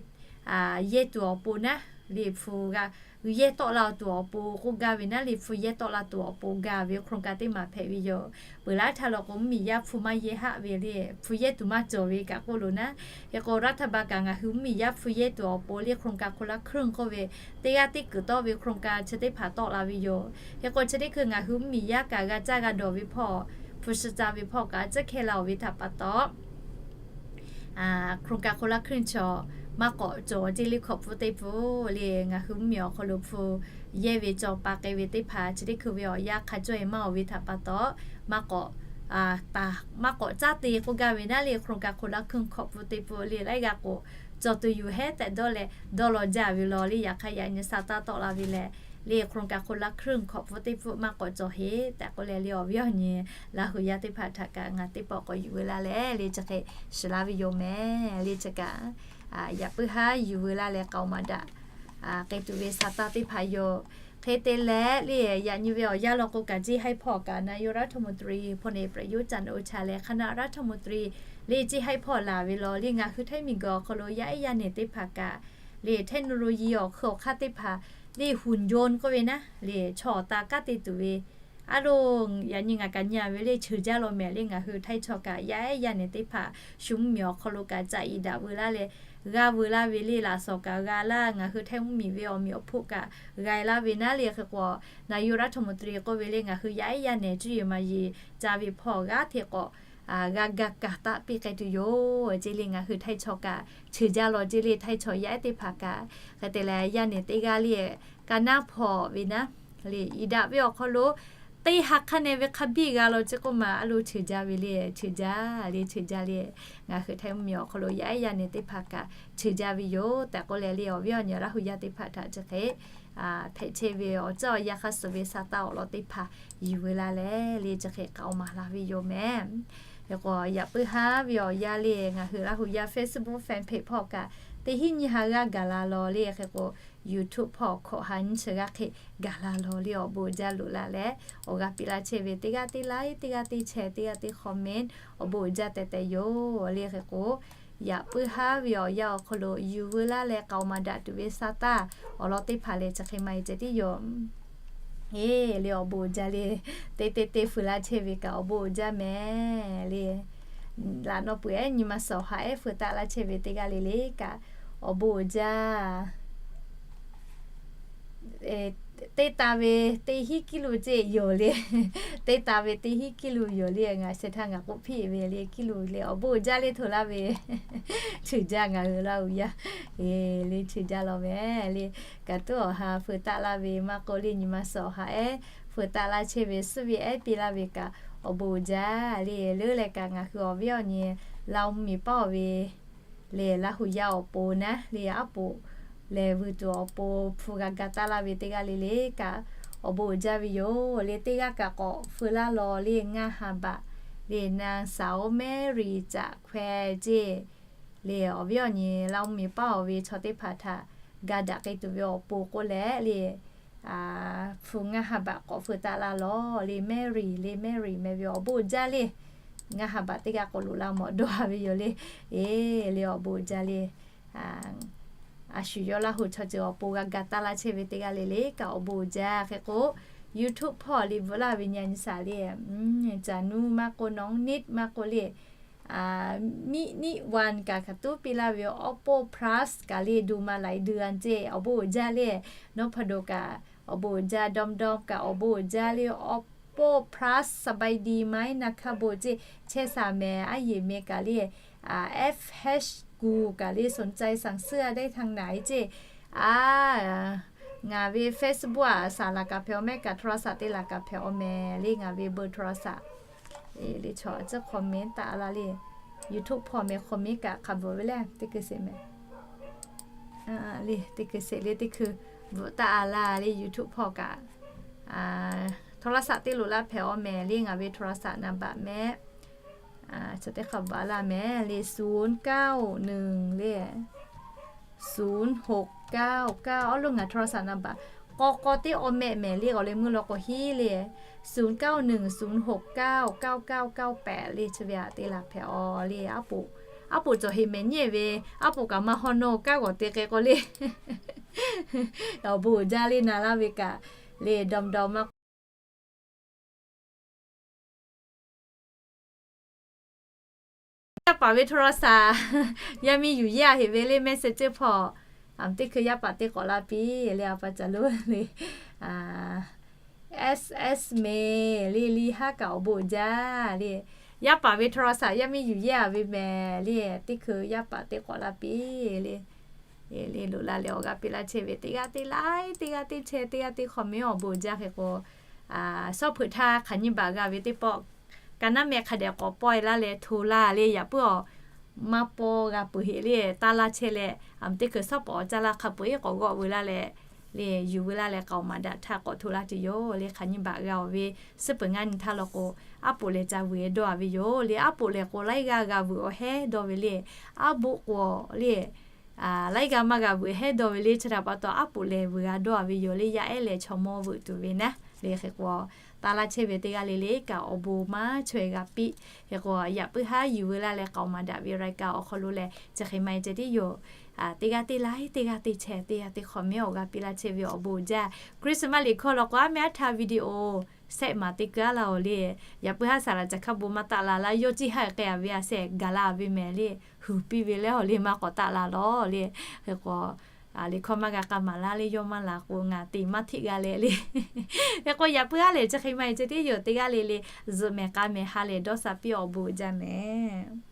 yehˇ tuˬ awˬ pon naˉ le, hpu g'a yehˇ tawˆ la tuˬ awˬ pon k'oˆ gaˇ ve naˉ le, hpu yehˇ tawˆ la tuˬ awˬ pon gaˇ ve โครงการ teˇ maˬ hpehꞈ ve yoˬ. Peuˬ laˇ htaˇ law k'o, mvuhˇ miˬ yaˇ hpu maˇ yehˇ haˆ ve le, hpu yehˇ tuˬ maˇ cawˬ ve kaꞈ k'oˆ lo naˉ. Hk'e k'o, รัฐบาล kaꞈ ngaˬ hui mvuhˇ miˬ yaˇ hpu yehˇ tuˬ awˬ pon le โครงการคนละครึ่ง k'oˆ ve, teˇ g'aˇ teˇ kuiˬ tawˆ ve โครงการ chi teˇ hpaˍ tawˆ la ve yoˬ. Hk'e k'o, chi teˇ hkui ngaˬ hui mvuhˇ miˬ yaˇ kaꞈ g'a caˇ g'a dawˬ ve hpawˇ, hpu shi ca ve hpawˇ kaꞈ a ciˉ hkehˇ la-oˬ ve htaꞈ pa taw, โครงการคนละครึ่ง chaw maˇ k'awꞈ cawˬ ce le, hkawꞈ hpfuhˇ teˇ hpfuhˇ le ngaˬ hui mvuhˇ miˬ awˬ hk'aw lo hpu yehˇ ve cawˬ pa k'ai ve teˇ hpaˍ chi teˇ hkui ve awˬ yanˇ hk'a cawˇ e maˇ-oˬ ve htaꞈ pa taw, maˇ k'awꞈ caˉ te k'oˆ gaˇ ve naˉ le, โครงการคนละครึ่ง hkawꞈ hpfuhˇ teˇ hpfuhˇ le laiˉ g'aˇ k'o cawˬ tuˬ yuˬ hehˉ tehꞈ dawˇ leh dawˇ law jaˇ ve law le. Yaꞈ hk'aˇ yaꞈ nyi sa taˇ tawˆ la ve lehˬ le, โครงการคนละครึ่ง hk'awꞈ pfuhˇ teˇ pfuhˇ maˇ k'awꞈ cawˬ heˆ tehꞈ k'oˆ leh le, awˬ viˉ awˬ nyi Laˇ hu yaˇ teˇ hpaˍ htaꞈ kaꞈ ngaˬ teˇ pawˆ k'awꞈ yuˬ veu laˇ leh le, chi hk'e shiˍ laˇ ve yoˬ mehˍ le. Chi kaꞈ yaꞈ puiˉ haˉ yuˬ veu laˇ leh k'aoˍ maˍ daꞈ k'ai tuˬ ve sa taˇ teˇ hpaˍ yoˬ. Hk'e te leh le, yaꞈ nyi ve awˬ yanˇ law k'o kaꞈ จีน haiˉ hpawˇ kaꞈ นายกรัฐมนตรี พลเอกประยุทธ์ จันทร์โอชา leh คณะรัฐมนตรี le จีน haiˉ hpawˇ laˬ ve law le, ngaˬ hui Htaiˇ miˬguiˬ awˬ hk'aw lo yaˇ ehˉ yaˇ nehˬ teˇ hpaˍ kaꞈ le, เทคโนโลยี awˬ hk'eun awˬ hk'aˇ teˇ hpaˍ le, หุ่นยนต์ k'oˆ ve naˉ le, chaw awˬ ta kanˉ te tuˬ ve, a lo, yaꞈ nyi ngaˬ kaꞈ nyi ve le, cheuˬ jaˇ law mehˍ le. Ngaˬ hui Htaiˇ chaw kaꞈ yaˇ ehˉ yaˇ nehˬ teˇ hpaˍ shu mvuhˇ miˬ awˬ hk'aw lo kaꞈ caꞈ iˍ daꞈ veu laˇ leh, g'a veu laˇ ve le, laꞈ shawˍ kaꞈ g'a laˇ, ngaˬ hui Htaiˇ mvuhˇ miˬ ve awˬ meꞈ awˬ hponˇ kaꞈ g'a laˇ ve naˉ le. Hk'e k'o, นายกรัฐมนตรี k'oˆ ve le, ngaˬ hui yaˇ ehˉ yaˇ nehˬ cuˇ yiˍ maˍ yiˍ ca ve hpawˇ g'aˇ hteꞈ k'awꞈ g'a ga kaˍ taˆ piˇ k'ai tuˬ yoˬ ce le. Ngaˬ hui Htaiˇ chaw kaꞈ cheuˬ jaˇ law ce le, Htaiˇ chaw yaˇ ehˉ teˇ hpaˍ kaꞈ. Hk'e te leh yaˇ nehˬ teˇ g'aˇ le, ka naˉ hpawˍ ve naˉ le, iˍ daꞈ ve awˬ hk'aw lo teˇ ha hk'aˇ neh ve hk'a biˇ g'a law ce k'oˆ ma, a lo cheuˬ jaˇ ve le, cheuˬ jaˇ le, cheuˬ jaˇ le. Ngaˬ hui Htaiˇ mvuhˇ miˬ awˬ hk'aw lo yaˇ ehˉ yaˇ nehˬ teˇ hpaˍ kaꞈ cheuˬ jaˇ ve yoˬ tehꞈ k'oˆ leh le, awˬ viˉ awˬ nyi Laˇ hu yaˇ teˇ hpaˍ htaꞈ chi hk'e hpehꞈ chehˇ ve awˬ ceuˬ awˬ yanˇ hk'a suhˍ ve sa taˇ awˬ lawn teˇ hpaˍ yuˬ veu laˇ leh le, chi hk'e k'aoˍ maˍ laˬ ve yoˬ mehˍ. Hk'e k'o, yaꞈ puiˉ haˉ ve awˬ yanˇ le, ngaˬ hui Laˇ hu yaˇ Facebook fan page hpawˇ kaꞈ teˇ hinˉ nyiˇ ha g'aˇ gaˬ la law le. Hk'e k'o, YouTube hpawˇ hkawꞈ ha nyiˇ chi g'aˇ hk'e gaˬ la law le, awˬ bon jaˇ loꞈ la leh awˬ g'aˇ piˇ laˇ chehˇ ve teˇ g'aˇ teˇ like, teˇ g'aˇ teˇ share, teˇ g'aˇ teˇ comment, awˬ bon jaˇ tehꞈ tehꞈ yoˬ le. Hk'e k'o, yaꞈ puiˉ haˉ ve awˬ yanˇ awˬ hk'aw lo yuˬ veu laˇ leh k'aoˍ maˍ daꞈ tuˬ ve sa taˇ awˬ lawn teˇ hpaˍ lehˬ, chi hk'e maˇ heˆ ceh tiˉ yoˬ. Eˬ le, awˬ bon jaˇ le. Teˇ teˇ teˇ feu laˇ chehˇ ve kaꞈ awˬ bon jaˇ mehˍ le. Laꞈ naw peuˬ ehˉ nyi ma suhˍ awˬ ha ehˉ feu taˆ laˇ chehˇ ve teˇ g'aˇ le le kaꞈ awˬ bon jaˇ. Teˇ taˍ ve teˇ hinˉ kiˇ lo ceˇ yoˬ le. Teˇ taˍ ve teˇ hinˉ kiˇ lo yoˬ le. Ngaˬ sheh htaˇ ngaˬ k'oˆ piˇ ve le, kiˇ lo le, awˬ bon jaˇ le, hto laˇ ve. Cheuˬ jaˇ ngaˬ hui Laˇ hu yaˇ. Eˬ le, cheuˬ jaˇ law mehˍ le. Kaꞈ tuˉ awˬ ha feu taˆ laˇ ve maˇ k'oˆ le, nyi ma suhˍ awˬ ha ehˉ feu taˆ laˇ chehˇ ve, suhˉ ve ehˉ piˇ laˇ ve kaꞈ awˬ bon jaˇ le. Leuˉ leh kaꞈ ngaˬ hui awˬ viˉ awˬ nyi Laˇ hu miˬ paˉ awˬ ve le, Laˇ hu yaˇ awˬ pon naˉ le, aˉ poꞈ lehˬ vuiˬ tuˬ awˬ pon hpu g'a ga taˇ laˇ ve teˇ g'aˇ le le kaꞈ awˬ bon uiˍ jaˇ ve yoˬ le. Teˇ g'aˇ kaꞈ k'awꞈ feu laˇ law le, ngaˇ ha baꞈ le, นางสาว Mary จากแคว ceˇ le, awˬ viˉ awˬ nyi Laˇ hu miˬ paˉ awˬ ve chaw teˇ hpaˍ htaꞈ ga daꞈ k'ai tuˬ ve awˬ pon k'oˆ leh le, hpu ngaˇ ha baꞈ k'awꞈ feu taˆ laˇ law le, Mary le, Mary meh ve awˬ bon uiˍ jaˇ le. Ngaˇ ha baꞈ teˇ g'aˇ k'awꞈ loꞈ la mawˬ dawˇ ha ve yoˬ le. Eˬ le, awˬ bon uiˍ jaˇ le. A shu yawˇ Laˇ hu chaw ceuˬ awˬ pon g'a ga taˇ laˇ chehˇ ve teˇ g'aˇ le le kaꞈ awˬ bon uiˍ jaˇ. Hk'e k'o, YouTube hpawˇ le bvuhꞈ laˇ ve nyi a nyi shaˍ le, Caˍ nuˇ maˇ k'oˆ, Nawˉ niˆ maˇ k'oˆ le, Miˆ niˆ wan kaꞈ hk'aˬ tuˉ piˇ laˇ ve, Oppo Plus kaꞈ le, ดูมาหลายเดือน ceˇ, awˬ bon uiˍ jaˇ le. Nawˉ hpaˍ do kaꞈ awˬ bon uiˍ jaˇ, Dawˇ dawˇ kaꞈ awˬ bon uiˍ jaˇ le. Oppo Plus สบายดีไหมนะครับ ceˇ, chehˇ sha mehˍ, aˉ yeˬ meh kaꞈ le, F H กู kaꞈ le, สนใจสั่งเสื้อได้ทางไหน ceˇ. A, ngaˬ ve Facebook aꞈ saˍ laˬ kaꞈ hpehꞈ aw mehˍ, kaꞈ โทรศัพท์ te laˬ kaꞈ hpehꞈ aw mehˍ le, ngaˬ ve เบอร์โทรศัพท์ le chaw a ciˉ comment taˆ a laˇ le. YouTube hpawˇ meh comment kaꞈ hk'a bvuhꞈ ve le, teˇ hkui sheˍ meh le, teˇ hkui sheˍ le, teˇ hkui bvuhꞈ taˆ a laˇ le. YouTube hpawˇ kaꞈ โทรศัพท์ te loꞈ laˇ hpehꞈ aw mehˍ le, ngaˬ ve โทรศัพท์ naˍ baꞈ mehˍ. Chaw teˇ hk'a bvuhꞈ a laˇ mehˍ le, ศูนย์เก้าหนึ่ง le, ศูนย์หกเก้าเก้า awˬ lo ngaˬ โทรศัพท์ naˍ baꞈ k'aw k'aw teˇ aw mehˍ mehˍ le, awˬ leh meuˇ law k'o hiˉ le, ศูนย์เก้าหนึ่งศูนย์หกเก้าเก้าเก้าเก้าแปด le, chi ve aꞈ te laˬ hpehꞈ aw le. Aˉ poꞈ, aˉ poꞈ cawˬ heˍ mehˍ nyi ve, aˉ poꞈ kaꞈ maˇ hawˉ nawˇ kanˉ g'awˬ te k'ai k'o le. Awˬ bon uiˍ jaˇ le, na laˇ ve kaꞈ le, Dawˇ dawˇ maˇ k'oˆ. Yaˇ paˍ ve โทรศัพท์ yaˇ miˇ yuˬ yehˇ a heꞈ ve le, Messenger hpawˇ, a, teˇ hkui yaˇ paˍ teˇ k'awꞈ laˇ piˇ le, a pa caˬ lo le, S S meh le, le haˉ kaꞈ awˬ bon uiˍ jaˇ le. Yaˇ paˍ ve โทรศัพท์ yaˇ miˇ yuˬ yehˇ a ve mehˍ le, teˇ hkui yaˇ paˍ teˇ k'awꞈ laˇ piˇ le. Le loꞈ la leh awˬ g'aˇ piˇ laˇ chehˇ ve teˇ g'aˇ teˇ like, teˇ g'aˇ teˇ share, teˇ g'aˇ teˇ comment awˬ bon uiˍ jaˇ. Hk'e k'o, shawˉ hpeuꞈ htaˇ hk'aˬ nyi baˬ g'a ve teˇ pawˆ, ka naˉ meh hk'a dehꞈ k'awꞈ pawehˇ laˇ leh hto laˇ le. Yaꞈ puiˉ awˬ maˇ paw g'a peuˬ heꞈ le, taˇ laˇ chehˇ leh, aˬ miˍ teˇ hkui shawˉ pawˍ caˇ laˇ hk'a peu-eˬ k'awꞈ g'awˆ veu laˇ leh, le yuˬ veu laˇ leh k'aoˍ maˍ daꞈ htaˇ k'awꞈ hto laˇ tuˬ yoˬ le. Hk'aˬ nyi baꞈ g'a-oˬ ve suhˉ peuˬ ngaˇ nyi htaˇ law k'o, aˉ poꞈ lehˬ ca vuiˬ-e dawˇ-a ve yoˬ le. Aˉ poꞈ lehˬ k'o laiˉ g'aˇ g'a vuiˬ awˬ hehˉ dawˇ ve le. Aˉ boˆ k'o le, laiˉ g'aˇ maˇ g'a vuiˬ hehˉ dawˇ ve le. Chi htaꞈ pa taw aˉ poꞈ lehˬ vuiˬ g'a dawˇ-a ve yoˬ le. Yaˇ ehˉ lehˬ chaw mawˇ veuꞈ tuˬ ve naˉ le. Hk'e k'o, taˇ laˇ chehˇ ve teˇ g'aˇ le le kaꞈ awˬ bon maˇ chaweh g'a piˇ. Hk'e k'o yaꞈ puiˉ haˉ yuˬ veu laˇ leh k'aoˍ maˍ daꞈ ve รายการ awˬ hk'aw lo lehˬ, chi hk'e maˇ heˆ ceh tiˉ yoˬ. Teˇ g'aˇ teˇ like, teˇ g'aˇ teˇ share, teˇ g'aˇ teˇ comment awˬ g'a piˇ laˇ chehˇ ve awˬ bon jaˇ. Christmas liꞈ hkawˇ law k'o, aˉ meh aˉ htaˇ video shehˆ maˍ te keu-a laˇ-oˬ le. Yaꞈ puiˉ haˉ saˍ laꞈ caˬ hk'a bon maˇ taˆ la laˇ, yawˇ ciˇ haˉ k'ai-a ve a shehˍ gaˬ la ve mehˍ le. Huiˍ piˇ ve lehˬ awˬ le maˇ k'awꞈ taˆ la lawˬ le. Hk'e k'o, liꞈ hkawˇ maˇ g'a k'a maˍ laˇ le, yawˇ maˇ laˬ k'o ngaˬ te maˇ hteˆ g'a leh le. Hk'e k'o yaꞈ puiˉ haˉ lehˬ chi hk'e maˇ heˆ ceh tiˉ yoˬ. Teˇ g'aˇ le le zuhꞈ mehˍ k'a mehˍ ha lehˬ dawˇ sha piˇ awˬ bon jaˇ mehˍ.